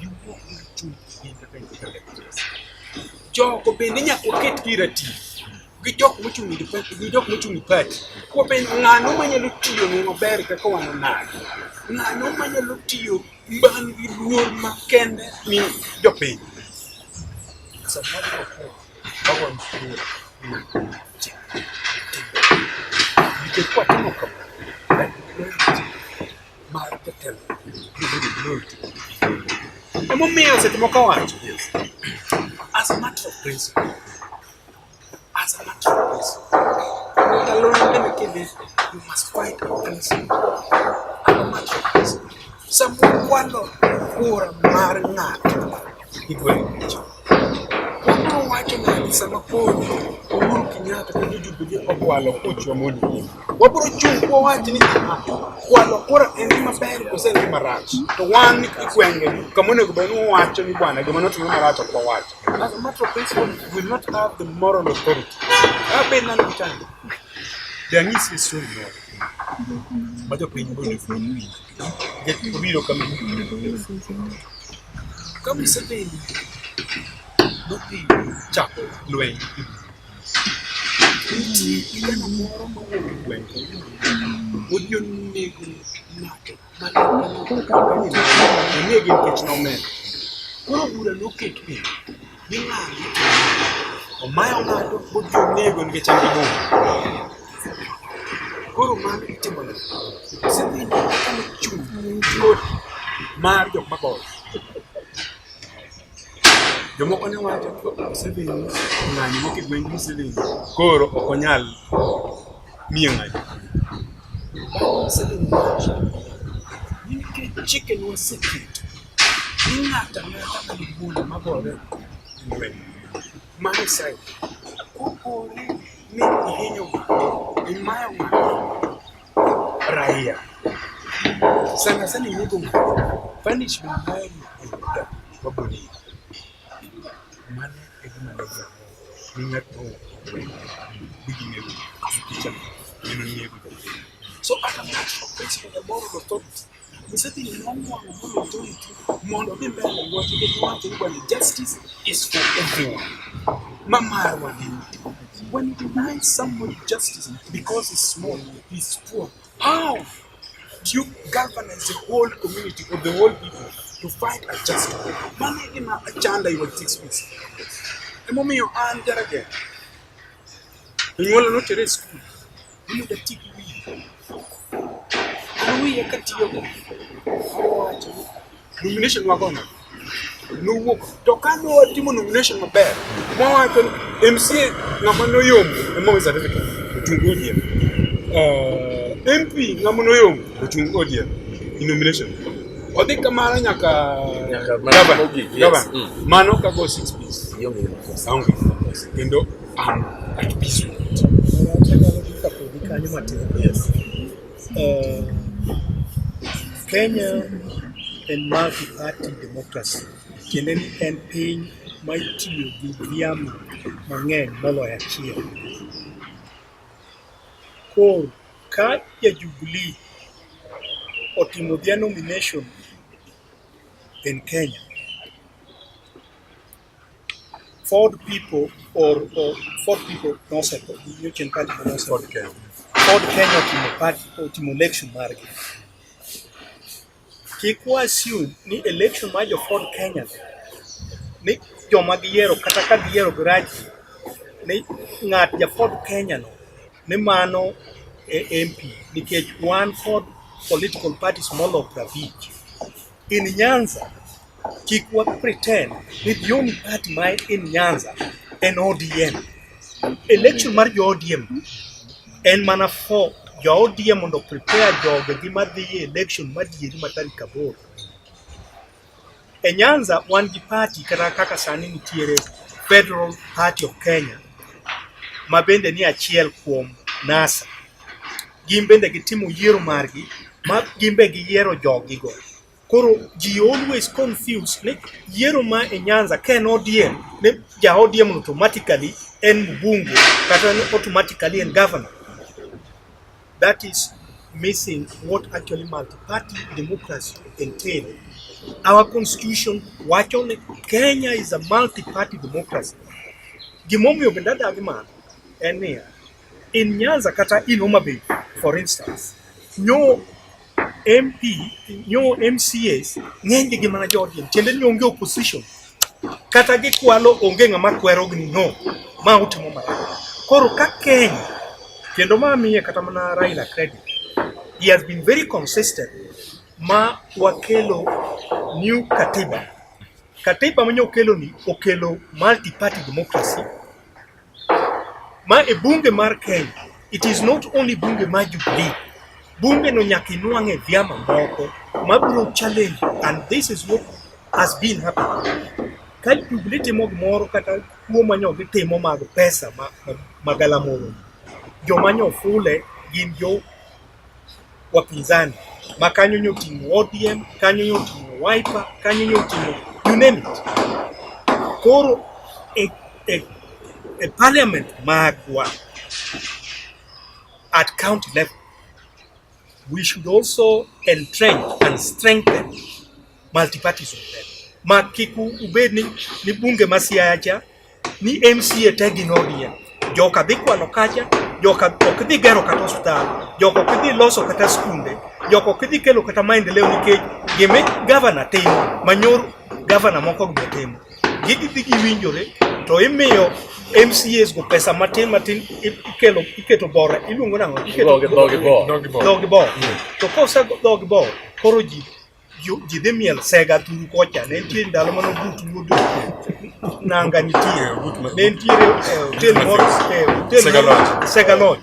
Giwuok gichung' gin kaka independent. Jogo bende nyaka waket gi ratil gi jok mochung' independent gi jok mochung' e party. Wapenjo ng'ano manyalo tiyo ne maber kaka wan onagi. Ng'ano manyalo tiyo man gi luor makende ni jopiny. Sama wadhi kura, wagoyo kura ni chik nikech kwatimo kamano, then loyalty mar jatelo biro bedo gi loyalty. Emomiyo seche moko awacho, as a matter of principle, as a matter of principle, ndalo kidhi, you must fight a principle. As a matter of principle. Sama ukwalo kura mar ng'ato, igole e Wabiro wacho nade sama koro Uhuru Kenyatta kod Jubilee okwalo kuchwa mondo wabiro chung' wawach ni "Ah, kwalo kura en gima ber koso en gima rach to wan e gwenge kama onego bed ni wawacho ni bwana gima notimore marach ok wawach as a matter of principle we will not have the moral authority abed nane gi chandruok de anyisi story moro ma jopiny bonego bed ni winjo nikech obiro kama ka Museveni nodhi chako lweny nitie kijana moro mawuok e gweng' odhi onego ng'ato onege nikech nomer. Koro bura noket piny ni ng'ani omayo ng'ato bodhi onego nikech en gi bura. Koro mano itimo nade? Museveni kaka nochung' kod mar jok magoyo. Jomoko ne wacho ni Museveni ng'anyo mok e gweng' Museveni koro ok onyal miyo ng'anyo. Museveni wacho ni nikech chike nwaseketo ni ng'ato ang'ata man gi bunda magore e lweny mano side kopore ni ihinyo ng'ato, imayo ng'ato raia sana sana inego ng'ato punishment mari en death wabiro mano e gima ne dwaro ni ng'at mowuok e gweng' bi ginego nikech en onego jopiny. So at a matter of principle, the moral authority Museveni nonwang'o moral authority mondo odhi mbele loch nikech nowacho ni bwana justice is for everyone. Ma marwa ni when you deny somebody justice because he's small, he's poor, how do you galvanize the whole community or the whole people to fight a just war? Mano e gima achanda e wach six weeks. Emomiyo an Jaragen, jonyuolna notera e skul ni mondo ati gi wiya. An wiya katiyogo, awacho ni nomination wagono nowuok to ka ne watimo nomination maber mwawacho ni MCA ng'ama noyombo ema omi certificate ochung ODM. MP ng'ama noyombo ochung ODM e nomination. Odhi kamano nyaka Nyaka mana gavana. mogik, yes. Gavana. Mano kago six piece. Ionge gi makosa. Aonge gi makosa. Kendo I'm at peace with it. Anyalo dhi ka kodi kanyo matin. Yes. Kenya en multi-party democracy. Tiende ni en piny ma itiyo gi vyama mang'eny moloyo achiel. Koro ka ja Jubilee otimo their nomination in Kenya, Ford people or Ford people nosetho, nyocha en party manosetho. Ford Kenya. Ford Kenya otimo party, otimo election margi. Kik wa assume ni election mar jo Ford Kenya ni joma giyiero kata ka giyiero gi rach ni ng'at ja Ford Kenya no ni mano e MP nikech wan kod political parties molo 50. In Nyanza kik wa pretend ni the only party ma in Nyanza en ODM. Election mar jo ODM en mana for jo ODM mondo prepare jogegi madhi e election madieri ma tarik 8. E Nyanza wan gi party kata kaka sani nitiere Federal Party of Kenya ma bende ni achiel kuom NASA. Gin bende gitimo yiero margi ma gin be giyiero jogigo. Koro ji always confuse ni yiero ma e Nyanza ka en ODM ni ja ODM automatically en mbunge kata ni automatically en governor. That is missing what actually multi-party democracy entail. Our constitution wacho ni Kenya is a multi-party democracy. Gimomiyo bende adagi mano en niya, in Nyanza kata in Homa Bay, for instance, nyo MP, nyo MCAs ng'eny gi mana jo ODM, tiende ni onge opposition. Kata gikwalo onge ng'ama kwerogi ni no, ma utimo marach. Koro ka Kenya, kendo ma miye kata mana Raila credit, he has been very consistent ma wakelo new katiba. Katiba manyo okelo ni okelo multi-party democracy ma e bunge mar Kenya, it is not only bunge mar Jubilee. Bunge no nyaka inwang'e vyama moko mabiro challenge and this is what has been happening. Ka Jubilee timo gimoro kata kuo manyo gitimo mag pesa ma galamoro, joma nyo fule gin jo wapinzani ma kanyo nyo ting'o ODM, kanyo nyo ting'o Wiper, kanyo nyo ting'o you name it. Koro e parliament magwa at county level, we should also entrench and strengthen multi-partyism there. Ma kik ubed ni bunge ma Siaya cha ni MCA te gin ODM. Joka dhi kwalo kacha, joka ok dhi gero kata osiptal, joka ok dhi loso kata skunde, joka ok dhi kelo kata maendeleo nikech gima gavana timo manyor gavana moko be timo. Gidhi giwinjore to imiyo MCAs go pesa matin matin ikelo iketo bora iluongo nang'o? Iketo Dhogi bor. Dhogi bor. To kose dhogi bor koro ji dhi miel sega thuru kocha ne nitie ndalo mane Ogut wuod nanga nitie ne nitiere hotel moro hotel Sega moro Lodge. Sega Lodge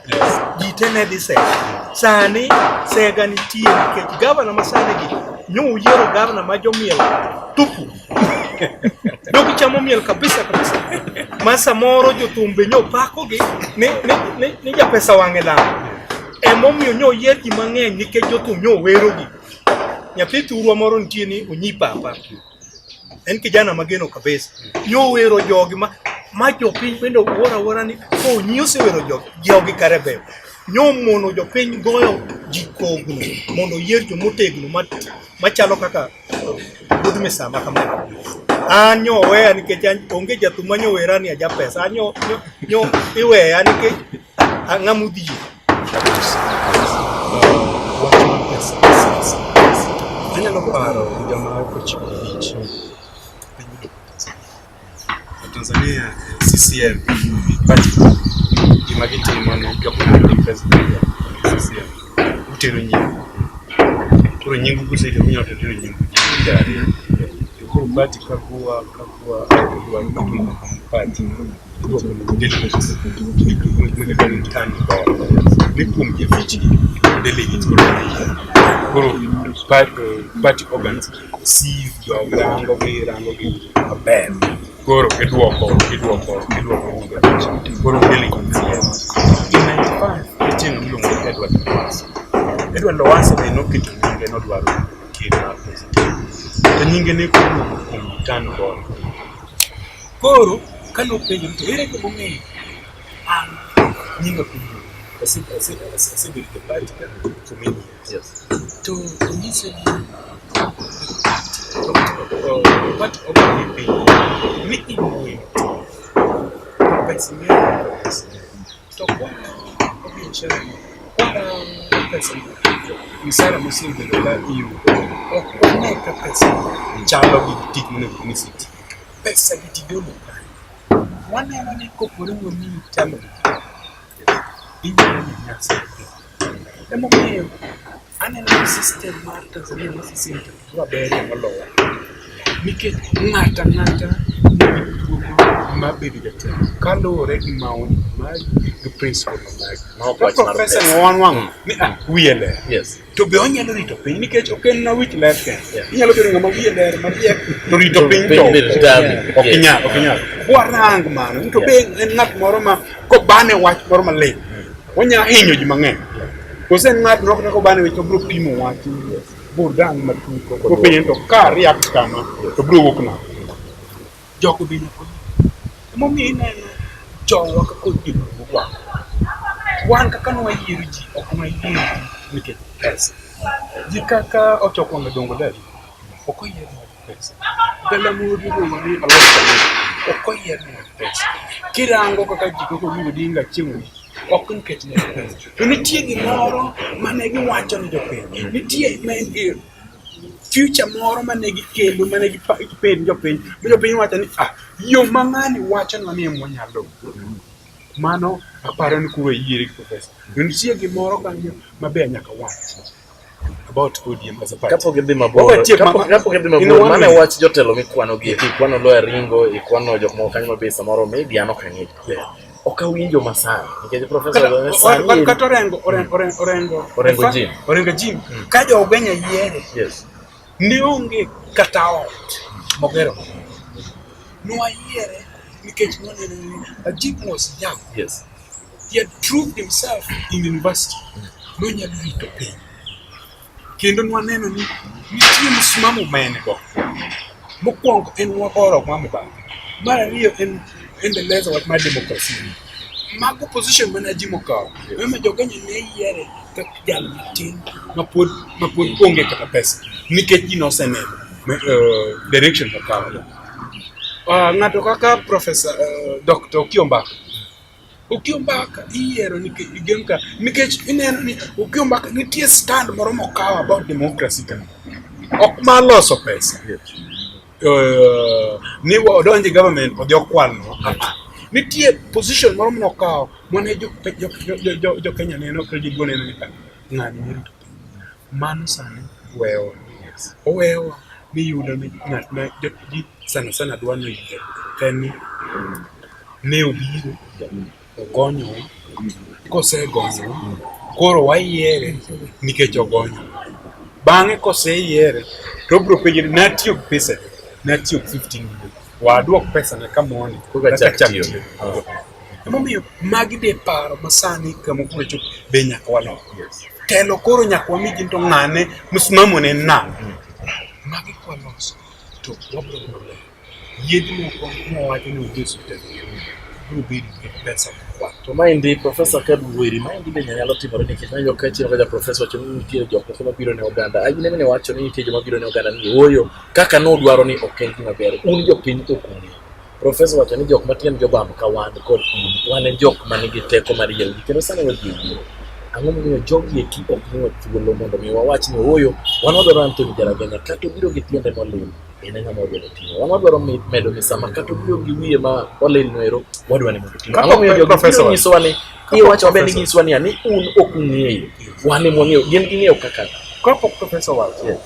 ji te ne dhi sega sani sega nitie nikech gavana ma sani gi nyo uyiero gavana ma jomiel tupu Dok gichamo miel kabisa kabisa ma samoro jothumbe nyo pakogi ni japesa wang'e lal emomiyo nyo oyier ji mang'eny nikech jothum nyo werogi. Nyathi thurwa moro nitie ni Onyi Papa en kijana mageno kabisa nyo wero jogi ma jopiny bende wuoro awuora ni Onyi osewero jogi kare ber nyo mono jopiny goyo ji kogno mondo oyier jomotegno machalo kaka Wuod Misama kamano. An nyo oweya nikech an onge jathum ma nyo wera ni aja pesa. An nyo iweya nikech ang'ama odhier. Wach mar pesa siasa. Anyalo paro higa mar 95, nayudo pesa. Tanzania CCM party gima gitimo ni jok ma president CCM utero nyingu. Koro nyingu kusetero unyalo tero nyingu ji ariyo. To koro party kakuwa kakuwa dwaro kuom party iduoko ni delegates midwaro ni turn board ni kuom ji abich gi delegates koro yiero. Koro party organs sieve jogi rango gi rango gi maber. Koro iduoko iduoko iduoko nying abich. Koro delegates yiero. In 95 nitie ng'ama iluongo ni Edward Lowassa. Edward Lowassa be noketo nyinge nodwaro ker mar president. To nyinge ne ok owuok kuom return board. Koro kanopenjo ni to ere gimomiyo an nyinga ok owuok asebedo e party ka for many years. To onyise ni the party organ ni piny ni iwuoyo pesa ng'eny to kwarango biashara ni kwarango pesa misara mosebedo ka iyudo ok wane ka pesa chalo gi tich monego bed ni isetiyo. Pesa gi tigolo kanye? Waneno ni kopore wamiyi telo inyalo nyanyasa jopiny. Emomiyo aneno ni system mar Tanzania mar CCM to dwa berie moloyo nikech ng'ato ang'ata nigi thuolo mar bedo jatelo kaluwore gi maoni mari gi principle mari. Ma ok Ka wach mar professor pesa. ni wanwang'o ni ah, wiye ler Yes. to be onyalo rito piny nikech ok en na wich ler kende. Yeah. Inyalo bedo ng'ama wiye ler mariek to rito To piny piny to be tami. ok Yes. inyal ok inyal. Warang mano to be en ng'at moro ma kobane wach moro malit onya hinyo ji mang'eny. Kose en ng'at moro kata kobane wach to biro pimo wach bodang matut kopenjo ni to ka react kama to biro wuok nang'o. Jogo be nyaka ong'e. Emomiyo ineno jowa kaka joluo wa. Wan kaka nwayiero ji, ok nwayiero ji nikech pesa. Ji kaka ochoko wang'e dongo dali, ok oyier nwa gi pesa. Galamoro iluongo ni Alois Kaluma, ok oyier nwa gi pesa. Kirango kaka ji kaka Oginga Odinga, Achieng' Onyango, ok nikech ne pesa. To nitie gimoro mane giwacho ni jopiny, nitie future moro mane gikelo mane gipenjo jopiny ma jopiny wacho ni ah yo ma ng'ani wachonwa ni ema wanyalo mano aparo ni koro yiere gi professor to nitie gimoro kanyo maber nyaka wach about ODM as a party Kapok idhi mabor, Wawatiek kapok idhi in mabor, one mano e minute. wach jotelo mikwano gi eki, ikwano Loya Ringo, ikwano jok moko kanyo mabe samoro maybe an ok ang'eyo. Ok awinjo masani, nikech professor Kata- sani kata Orengo Orengo Orengo Orengo Orengo In fact, Jim. Orengo Jim ka jo Ugenya yiere Yes. ne onge kata ot mogero nwayiere nikech nwaneno ni Ajim was young he had proved himself in university nonyalo rito piny kendo nwaneno ni nitie msimamo ma en go mokwongo en wagoro ma mibadhi mar ariyo en endeleza wach mar demokrasia mago position mane Ajim okawo ema jokenya ne yiere kaka jal matin mapod mapod onge kata pesa nikech ji noseneno direction mokawo. Ng'ato kaka professor Dr. Okiyo Mbaka Okiyo Mbaka iyiero nikech igem ka nikech ineno ni Okiyo Mbaka nitie stand moro mokawo about democracy ka ok mar loso pesa ni odonje government odhi okwalnwa. Nitie position moro manokawo mane jo, jo, jo, jo, jo Kenya neno kendo ji neno ni ah, ng'ani ne rito piny. Mano sani wewa. Owewa miyudo ni ng'at ma ji sana sana dwa ni oyier en ni ne obiro ogonyowa kosegonyowa koro wayiere nikech ogonyowa. Bang'e koseyiere to obiro penje ni natiyo gi pesa natiyo gi 15 million waduok pesa ne kamoni Koka eka chak tiyo. tiyo. Emomiyo magi de paro masani kama koro chopo be nyaka walok. Telo koro nyaka wami ji to ng'ane msimamo ne en nang'o. Magi kwaloso to wabiro bedo maber. Yedhe moko mwawacho ni onge e osiptal biro bedo gi pesa mokwal. To maendi Professor Kaduweri, maendi be nyalo timore nikech nanyo ka chieng' kacha Professor wacho ni nitie jok moko mabiro ne oganda. Ayine mane wacho ni nitie joma biro ne oganda ni ooyo kaka nudwaro ni ok en gima ber. Un jopiny ok ung'eyo. Professor wacho ni jok matiend jobam ka wan kod un, wan e jok manigi teko mar yiero ji kendo sani wadhi e yiero. Ang'o momiyo jogi eki ok miwa thuolo mondo mi wawach ni ooyo wan wadwaro Anthony Jaragenya kata obiro gi tiende molil. En e ng'ama wadwa ni oting'wa. Wan wadwaro medo misama kata obiro gi wiye ma walilno ero, wadwa ni mondo oting'wa. Ang'o momiyo jogi biro nyisowa ni iwacho maber ni ginyisowa niya ni un ok ung'eyo, wan ema wang'eyo, gin ging'eyo kaka. Kapok profesa wacho,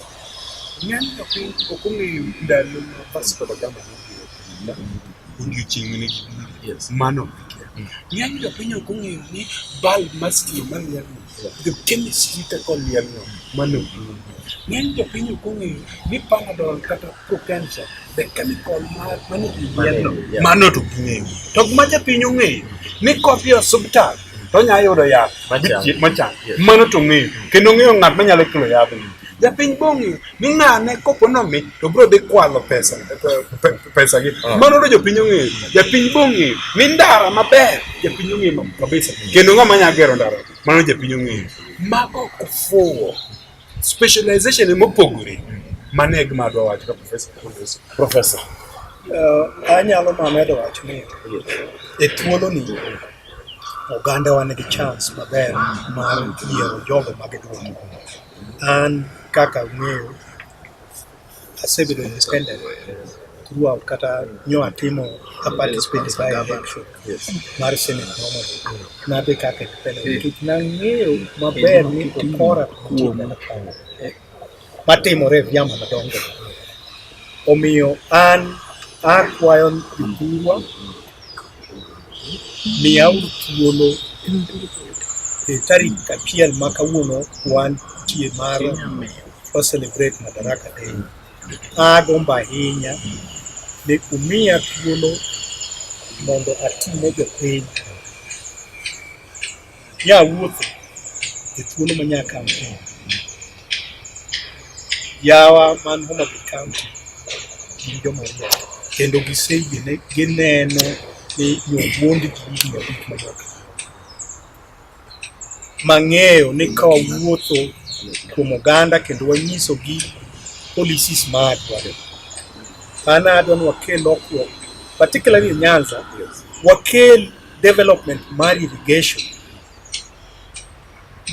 ng'eny jopiny ok ong'eyo ndalo ma Vasco da Gama nobiro e piny ka, odiochieng' mane gibiro. Mano ok gikia. Ng'eny jopiny ok ong'eyo ni bulb mar stima malielno, the chemistry kaka olielno, mano ok ging'eyo. Ng'eny jopiny ok ong'eyo ni Panadol kata Prokenza, the chemical mane i yien-no, mano to ok ging'eyo. To gima japiny ong'eyo ni kodhi e osiptal to onya yudo yath machang. Mano to ong'eyo. Kendo ong'eyo ng'at manyalo kelo yadhno. Japiny be ong'eyo ni ng'ane kopo nomi to biro dhi kwalo pesa pesa gi. Mano to jopiny ong'eyo. Japiny be ong'eyo ni ndara maber japiny ong'eyo kabisa. Kendo ng'ama nyalo gero ndara mano japiny ong'eyo. Mago ok ofuwo. Specialization mopogore. Mano e gima adwa wacho ka professor. Professor. Anyalo ma medo wacho ni e thuoloni ogandawa nigi chance maber mar yiero jogo ma gidwaro. An kaka ung'eyo asebedo independent throughout kata nyo atimo a participate by election mar Senate ma Homa Bay. Nadhi kaka independent nikech nang'eyo maber ni ukora nitie mana kanyo matimore e vyama madongo. Omiyo an akwayo jothurwa miyauru thuolo e tarik achiel ma kawuono wantie mar wa celebrate Madaraka Day. Agombo ahinya ni umiya thuolo mondo ati ne jopiny. Nyawuotho e thuolo ma nya campaign. Yawa man Homa Bay County gin joma riek kendo giseyie ni gineno ni nyowuondgi higni abich manyaka mang'eyo ni ka wawuotho kuom oganda kendo wanyisogi policies magwa. An adwa ni wakel lokruok particularly in Nyanza, wakel development mar irrigation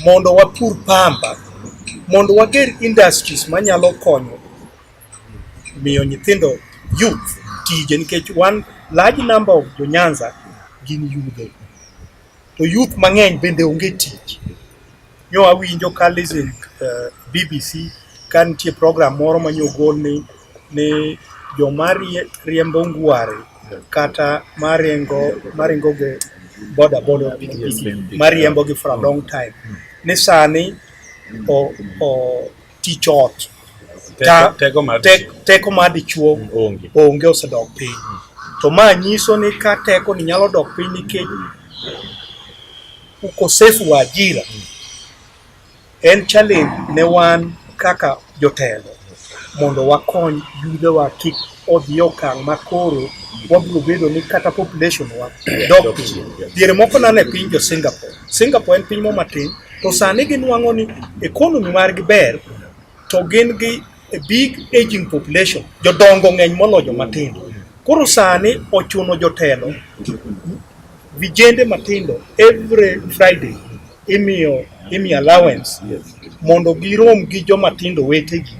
mondo wapur pamba, mondo wager industries manyalo konyo miyo nyithindo youth tije nikech one large number of jo Nyanza gin yudhe to youth mang'eny bende onge tich. Nyo awinjo ka listen BBC ka nitie program moro ma nyo ogol ni joma riembo ngware kata maringo gi boda boda pikipiki mariembo gi for a long time ni sani o tich ot teko mar dichuo onge osedok piny. To ma nyiso ni ka teko ni nyalo dok piny nikech ukosefu wa ajira en challenge ne wan kaka jotelo mondo wakony yudhewa kik odhi e okang' ma koro wabiro bedo ni kata population wa dok piny. Diere moko nane piny jo Singapore. Singapore en piny moro matin to sani ginwang'o ni economy margi ber to gin gi a big aging population. Jodongo ng'eny moloyo jomatindo. Koro sani ochuno jotelo vijende matindo every Friday imiyo allowance mondo girom gi jomatindo wetegi.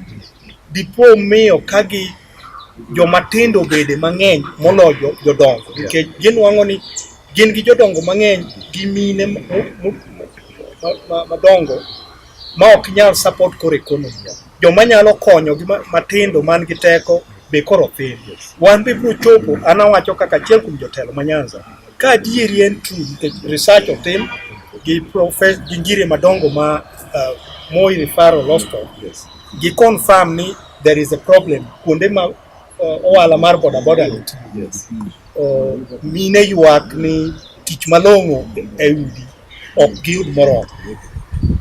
Dipo miyo ka gi jomatindo obede mang'eny moloyo jodongo nikech ginwang'o ni gin gi jodongo mang'eny gi mine madongo ma ok nyal support koro economy. Joma nyalo konyo gi matindo man gi teko be koro thin. Wan be biro chopo, an awacho kaka achiel kuom jotelo ma Nyanza, ka adieri en true nikech research otim gi gi ngire madongo ma Moi Referral Hospital gi confirm ni there is a problem kuonde ma ohala mar boda boda nitie. Mine ywak ni tich malong'o e udi ok giyud moromo.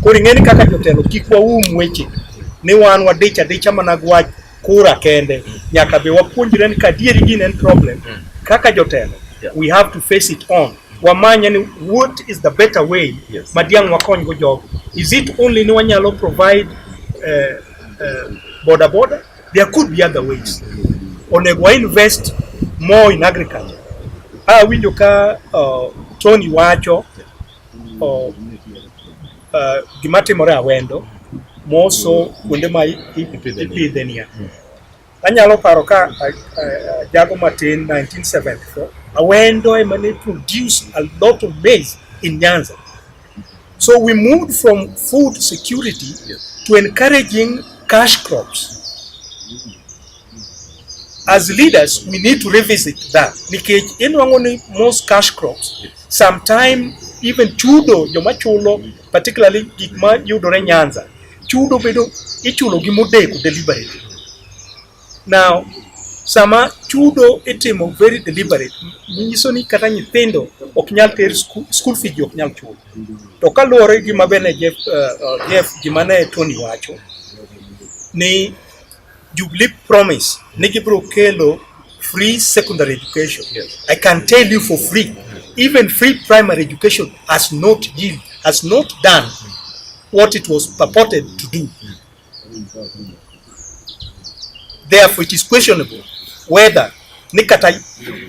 Koro ing'e ni kaka jotelo kik waum weche ni wan wadich adicha mana gi wach kura kende. Nyaka be wapuonjre ni ka adieri gini en problem kaka jotelo we have to face it on. Wamanye ni what is the better way ma diang' wakony go jogo. Is it only ni wanyalo provide boda boda? There could be other ways. Onego wa invest more in agriculture. Awinjo ka Tony wacho gima timore Awendo moso kuonde ma ipidhe niang'. Anyalo paro ka jago matin 1974, Awendo ema ne produce a lot of maize in Nyanza. So we moved from food security to encouraging cash crops. As leaders, we need to revisit that. Nikech inwang'o ni most cash crops, sometime even chudo joma chulo, particularly gik ma yudore Nyanza, chudo bedo ichulo gi modeko deliberately. Now, sama chudo itimo very deliberate, nyiso ni kata nyithindo ok nyal ter school fee ji ok nyal chulo. To kaluwore gi gima bende Jeff gima ne Tony wacho ni Jubilee promise ni gibiro kelo free secondary education. I can tell you for free, even free primary education has not yield, has not done what it was purported to do. Therefore, it is questionable whether ni kata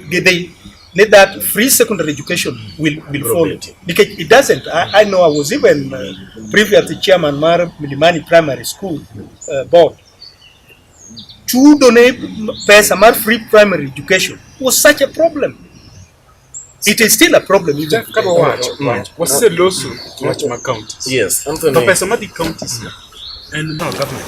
gidhi ni that free secondary education will follow. Because it doesn't. I know I was even previously chairman mar Milimani Primary School board. Chudo ne pesa mar free primary education was such a problem. It is still a problem even Jeff, today. kadwa wacho, waseloso wach mag counties. Anthony. To pesa madhi counties en national government.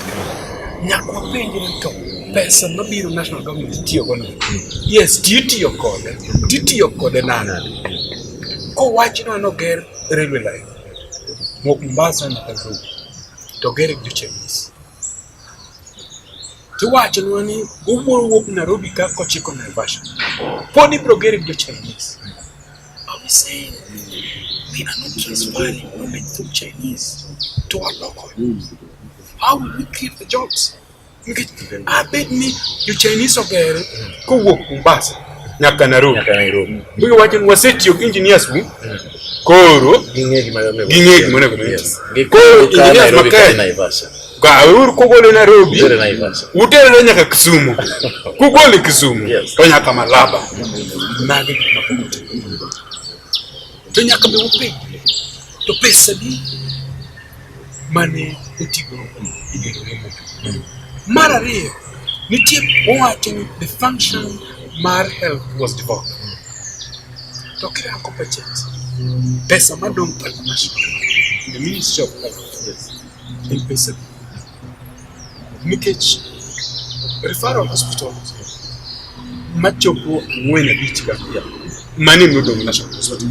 Nyaka wapenjre ni to pesa mabiro national government tiyogo nade? Yes, titiyo kode. Titiyo kode nade? Kowachnwa noger railway line mowuok Mombasa nyaka Nairobi, to ogere gi jo Chinese. Tiwachonwa ni obiro wuok Nairobi ka kochiko Naivasha. Pod ibiro gere gi jo Chinese. Are we saying we are not transferring knowledge from Chinese to our local? How will we create the jobs? Nikech abed ni jo Chinese ogere kowuok Mombasa nyaka Nairobi. Nyaka Nairobi. Giwacho ni wasetiyo gi engineers wu koro Ging'e gima onego Ging'e gima onego bed. Koro Koro engineers Nairobi ma kata Kenya Naivasha. Gaweuru kugole Nairobi, Utere Naivasha. utere nyaka Kisumu. Kugole Kisumu Yes. to nyaka Malaba. Magi gik ma pok otim. To nyaka be wapenjre, to pesa di mane otigo e gero remo. Mar ariyo, nitie owacho ni the function mar health was devolved. To kirango budget, pesa madong' at national, the Ministry of Health, en pesa nikech referral hospitals machopo ang'wen abich ka mano nodong' national hospital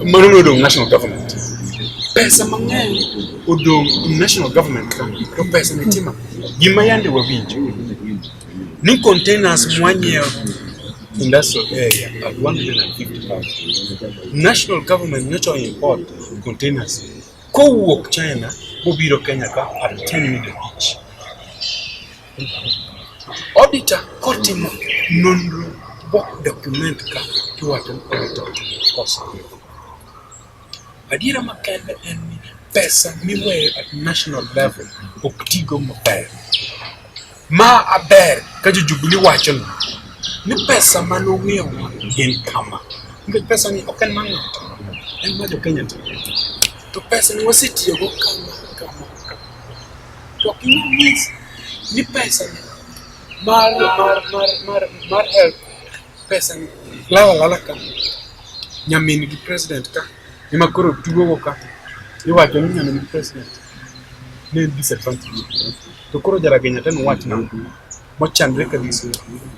mano nodong' national government pesa mang'eny odong' in national government ka to pesa ni timo gima yande wawinjo ni containers mwanyiewo industrial area at 150,000 national government nyocha import containers kowuok China bobiro Kenya ka at 10 million each. Auditor kotimo nonro bok document ka tiwacho ni auditor otimo kosa. Adiera makende en ni pesa miweyo at national level ok tigo maber. Ma aber ka jo Jubilee wacho ni ni pesa manong'iewa gin kama. Nikech pesa ni ok en mar ng'ato, en mar jo Kenya te. To pesa ni wasetiyogo kama kama kama. To ok inyal nyis ni pesa ni mar health pesa ni lal alala ka. Nyamin gi president ka ema koro tugogo ka iwacho ni nyamin gi president ne en disadvantage. To koro Jaragenya te nowach nang'o? Mochandre kabisa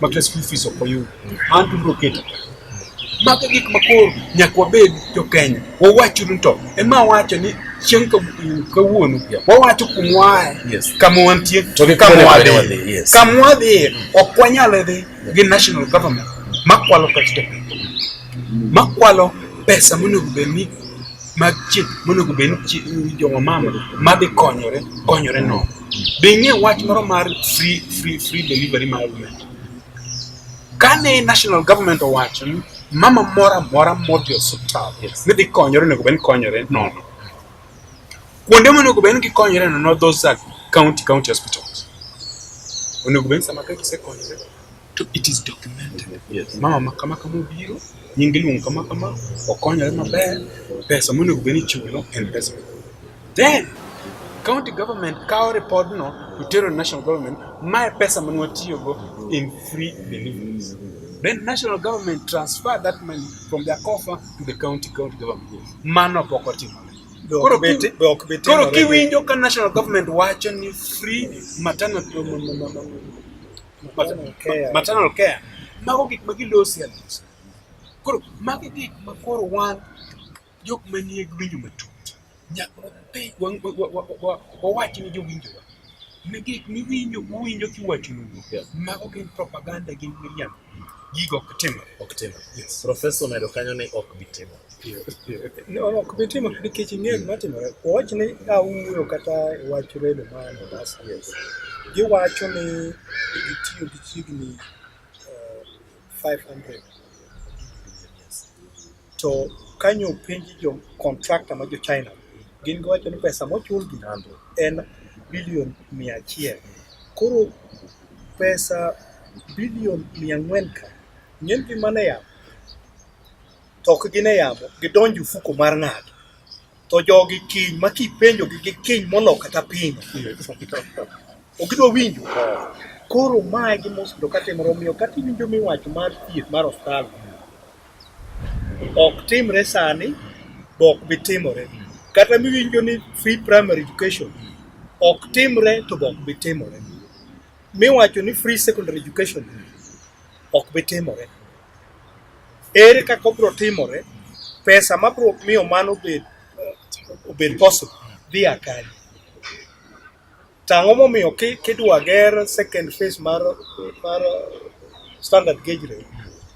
ma kata school fees ok oyud. An to biro keto ka. Mago gik ma koro nyaka wabed jo Kenya. Wawachuru to ema wacho ni chieng' kawuono wawacho kuma waaye, kama wantie, To gi kama kuma wadhiye. wadhi, yes. Kama wadhiye ok wanyal dhi gi national government makwalo pech jopiny. Makwalo pesa monego bed ni mag chieth monego bed ni joma mama madhi konyore konyore nono. Be ing'e wach moro mar free delivery mar women? Kane national government owacho ni mama moro amora modhi e osiptal ni dhi konyore onego bed ni konyore nono. Kuonde monego bed ni gikonyore nono those are county hospitals. Onego bed ni sama ka gisekonyore to it is documented. Mama ma kama kama obiro, nyinge iluongo kama kama, okonyore maber, pesa monego bed ni ichulo en pesa. Then County government kawo ripodno to tero ne national government, mae pesa mane watiyogo in free deliveries. Then national government transfer that money from their coffer to the county government. Mano pok otimore. Be ok Koro be ki- ti- be ok be Koro timore. kiwinjo ka national government wacho ni free maternal, Maternal care. maternal care, mago gik ma gilosi alosa. Koro magi gik ma koro wan jok manie winjo matut nyaka wapenj wawach ni jowinjowa ni gik miwinjo uwinjo kiwachonugo mago gin propaganda gin miriambo gigo ok timore. Ok timore. Yes. Professor omedo kanyo ni ok bi timore. No, ok bi timore nikech ing'eyo gima timore. Wawach ni awuoyo kata e wach redo mar Mombasa. Giwacho ni gitiyo gi chiegni 500 to kanyo openji jo contractor ma jo China gin giwacho ni pesa mochulgi en bilion 100. Koro pesa bilion 400 ka ng'enygi mana e yamo to ok gin e yamo gidonjo e ofuko mar ng'ato to jogi kiny ma kipenjogi gikiny molo kata piny ok gidwa winjo. Koro mae gima osebedo katimore omiyo kata iwinjo miwacho mar thieth mar osiptal ok timre sani be ok bi timore. Kata miwinjo ni free primary education ok timre to be ok bi timore. Miwacho ni free secondary education ok bi timore. Ere kaka obiro timore? Pesa mabiro miyo mano obed possible dhi a kanye? To ang'o momiyo kidwa ger second phase mar standard gauge rail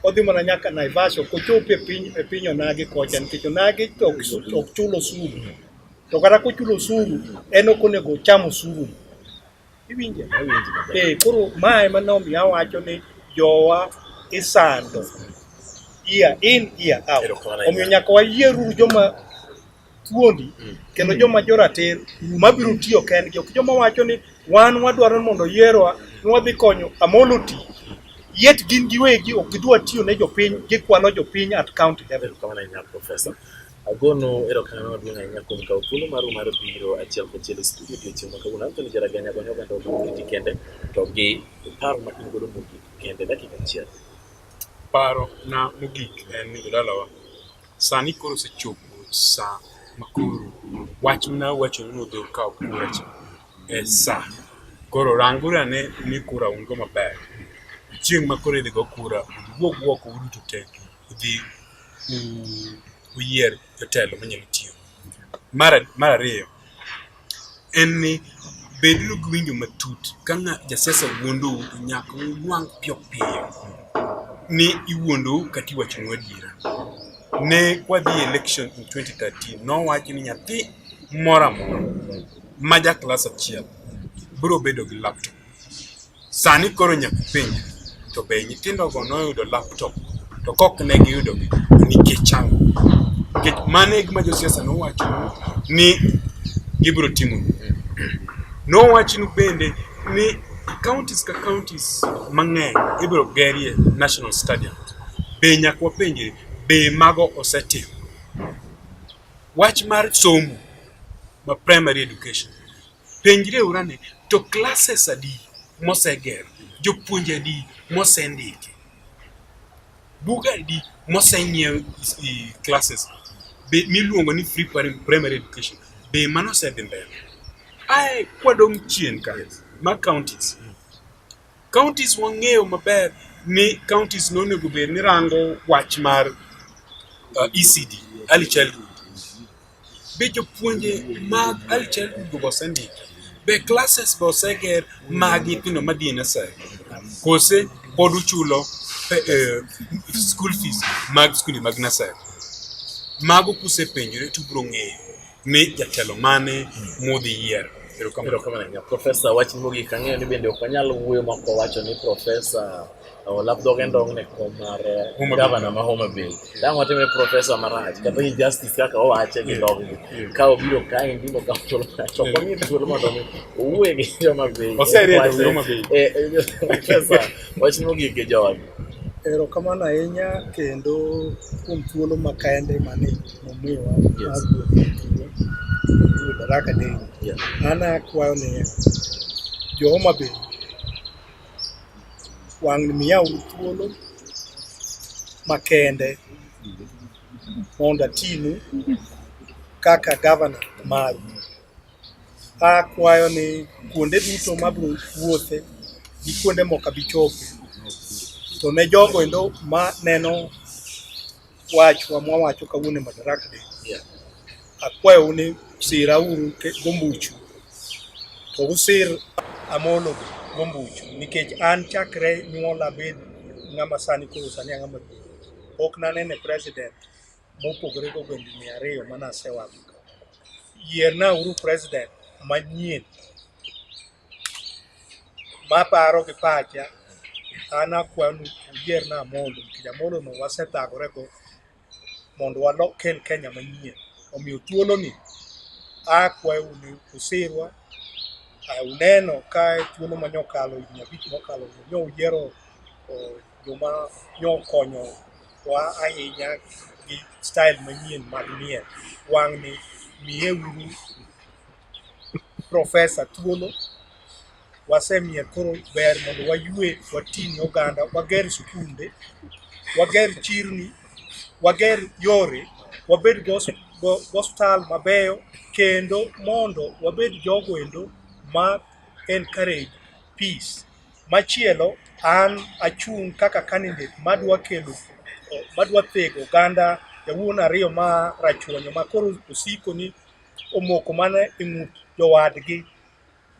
odhi mana nyaka Naivasha ok ochopi e piny Onagi kocha nikech Onagi to ok chul osuru to kata kochulo osuru en ok onego ocham osuru. Iwinje? Koro ma ema nomiyo awacho ni jowa isando year in year out. Omiyo nyaka wayieruru joma thuondi kendo joma joratir mabiro tiyo kendgi ok joma wacho ni wan wadwaro mondo yierwa ni wadhi konyo Amolo ti yet gin giwegi ok gidwa tiyo ne jopiny gikwalo jopiny at county level. Erokamano ahinya Professor. Agonu erokamano maduong' ahinya kuom kawo thuolo maru mar biro achiel kachiel e studio odiochieng' ma kawuono. Anthony Jaraganya gonyo oganda wa kende to gi paro ma in godo mogik kende dakika achiel. Paro na mogik en ni jodalawa sani koro osechopo sa makoro wach mana wacho ni udhi ukaw kura cha e sa. Koro ranguru ane ni kura un go maber. Chieng' ma koro idhi go kura, uwuog oko uduto te udhi uyier jotelo manyalo tiyo. Mar ariyo en ni beduru gi winjo matut ka jasiasa wuondou to nyaka unwang' piyo piyo ni iwuondou kata iwachonu adiera. Ne kwadhi e election in 2013 nowach ni nyathi moro amora ma ja klas achiel biro bedo gi laptop. Sani koro nyaka ipenjri to be nyithindogo noyudo laptop to kok ne giyudogi to nikech ang'o? Nikech mano e gima josiasa nowachonu ni gibiro timonu. Nowachnu bende ni counties ka counties mang'eny ibiro gerie national stadium. Be nyaka wapenjre be mago osetim? Wach mar somo ma primary education penjreuru ane to classes adi moseger, jopuonje adi mosendiki, buge adi mosenyiew i classes be miluongo ni free primary education be mano osedhi mbele. Ae kwadong' chien ka ma counties counties wang'eyo maber ni counties nonego bed ni rango wach mar ECD early childhood be jopuonje mag early childhood go osendiki be classes be oseger mag nyithindo madhi e nursery kose pod uchulo school fees mag skunde mag nursery mago kusepenjore to ubiro ng'eyo ni jatelo mane mudhi yiero. Erokamano. Erokamano ahinya. Profesa, wach mogik ang'eyo ni bende ok wanyal wuoyo ma ok wawacho ni Profesa olap dhoge ndong' ne kom mar Homa Bay. gavana ma Homa Bay. Dang' watime profesa marach kata gi justice kaka owache gi dhogi. Ka obiro kaendi mokawo thuolo marach, ok wamiye thuolo mondo mi owuoye gi Homa Bay. Oseriedo gi Homa Bay. Profesa, wach mogik gi jogi. Erokamano ahinya kendo kuom thuolo makende mane umiwa mar wuotho. Madaraka Day. Yeah. An akwayo ni jo Homa Bay wang' miyauru thuolo makende mondo atinu kaka gavana maru. Akwayo ni kuonde duto mabiro wuothe gi kuonde mok abi chope to ne jogo endo ma neno wachwa mwawacho kawuono e Madaraka Day. Yeah. Akwayou ni sirauru gombuchu to usir Amolo gombuchu nikech an chakre nyuola bed ng'ama sani koro sani ang'ama duong'. Pok nanene president mopogore gogwendni ariyo mane asewacho ka. Yierna uru president manyien maparo gi pacha an akwayo ni uyierna Amolo nikech Amolo no wasethagore go mondo walok kel Kenya manyien. Omiyo thuoloni akwayou ni usirwa. Uneno ka thuolo manyokalo higni abich mokalo nyo uyiero joma nyokonyo wa ahinya gi style manyien mag miel. Wang'ni miyeuru profesa thuolo wasemiye koro ber mondo waywe wating' oganda wager skunde wager chirni wager yore wabed go osiptal mabeyo kendo mondo wabed jogo endo ma encourage peace. Machielo an achung' kaka candidate madwa kelo madwa thego oganda jawuono ariyo ma rachuonyo ma koro osiko ni omoko mana e ng'ut jowadgi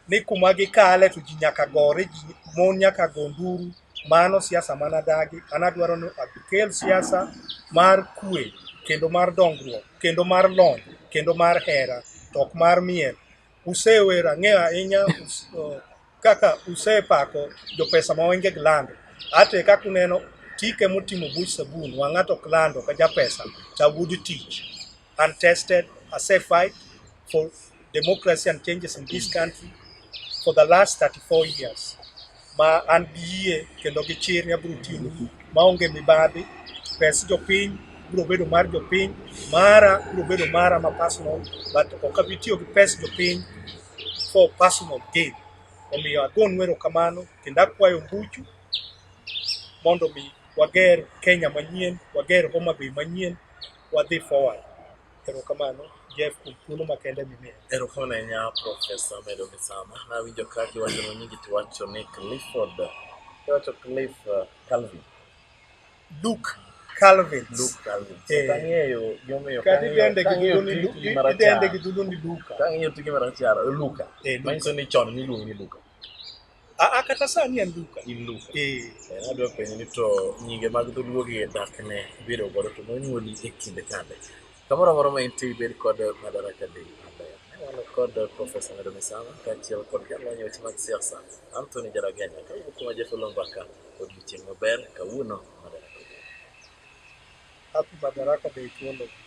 ni kuma gikale to ji nyaka gore, mon nyaka go nduru. Mano siasa mana dagi. An adwaro ni akel siasa mar kwe kendo mar dongruok kendo mar lony kendo mar hera to ok mar miel. Usewero ang'eyo ahinya kaka usepako jopesa ma wenge gi lando. Ate kaka uneno tike motimo buch sabun wang'a to ok lando ka japesa to awuod tich. Untested, ase fight for democracy and changes in this country for the last 34 years. Ma an gi yie kendo gi chir ni abiro tiyo maonge mibadhi, pes jopiny biro bedo mar jopiny, mara biro bedo mara ma personal, but ok abi tiyo gi pes jopiny for personal gain. Omiyo agonu erokamano kendo akwayo mbuchu mondo mi wager Kenya manyien, wager Homa Bay manyien, wadhi forward. Erokamano Jeff kuom thuolo makende mimiya. Erokamano ahinya Profesa Medo Misama. Nawinjo ka kiwacho no nyingi tiwacho ni Clifford. Iwacho Cliff Calvin. Luke Calvin. Luke Calvin. Eh. Ok ang'eyo gimomiyo Kata idende gi kang'iyo dholuo ni tiki marachar. idende gi dholuo ni Luka. Kang'iyo tiki marachar, Luka. Eh, Luka. Manyiso ni chon niluongi ni Luka. Ah, kata sani en Luka. In Luka. Eh. Adwa penjo ni to nyinge mag dholuo gi dak ne bedo godo to nonyuoli e kinde kande. Kamoro amora ma intie ibed kod Madaraka Day maber. Ne wan kod Profesa Medo Misama kaachiel kod jalony e weche mag siasa Anthony Jaragenya. Kawuok kuma Jeff Olombaka odiochieng' maber kawuono Madaraka Day. Happy Madaraka Day to all of you.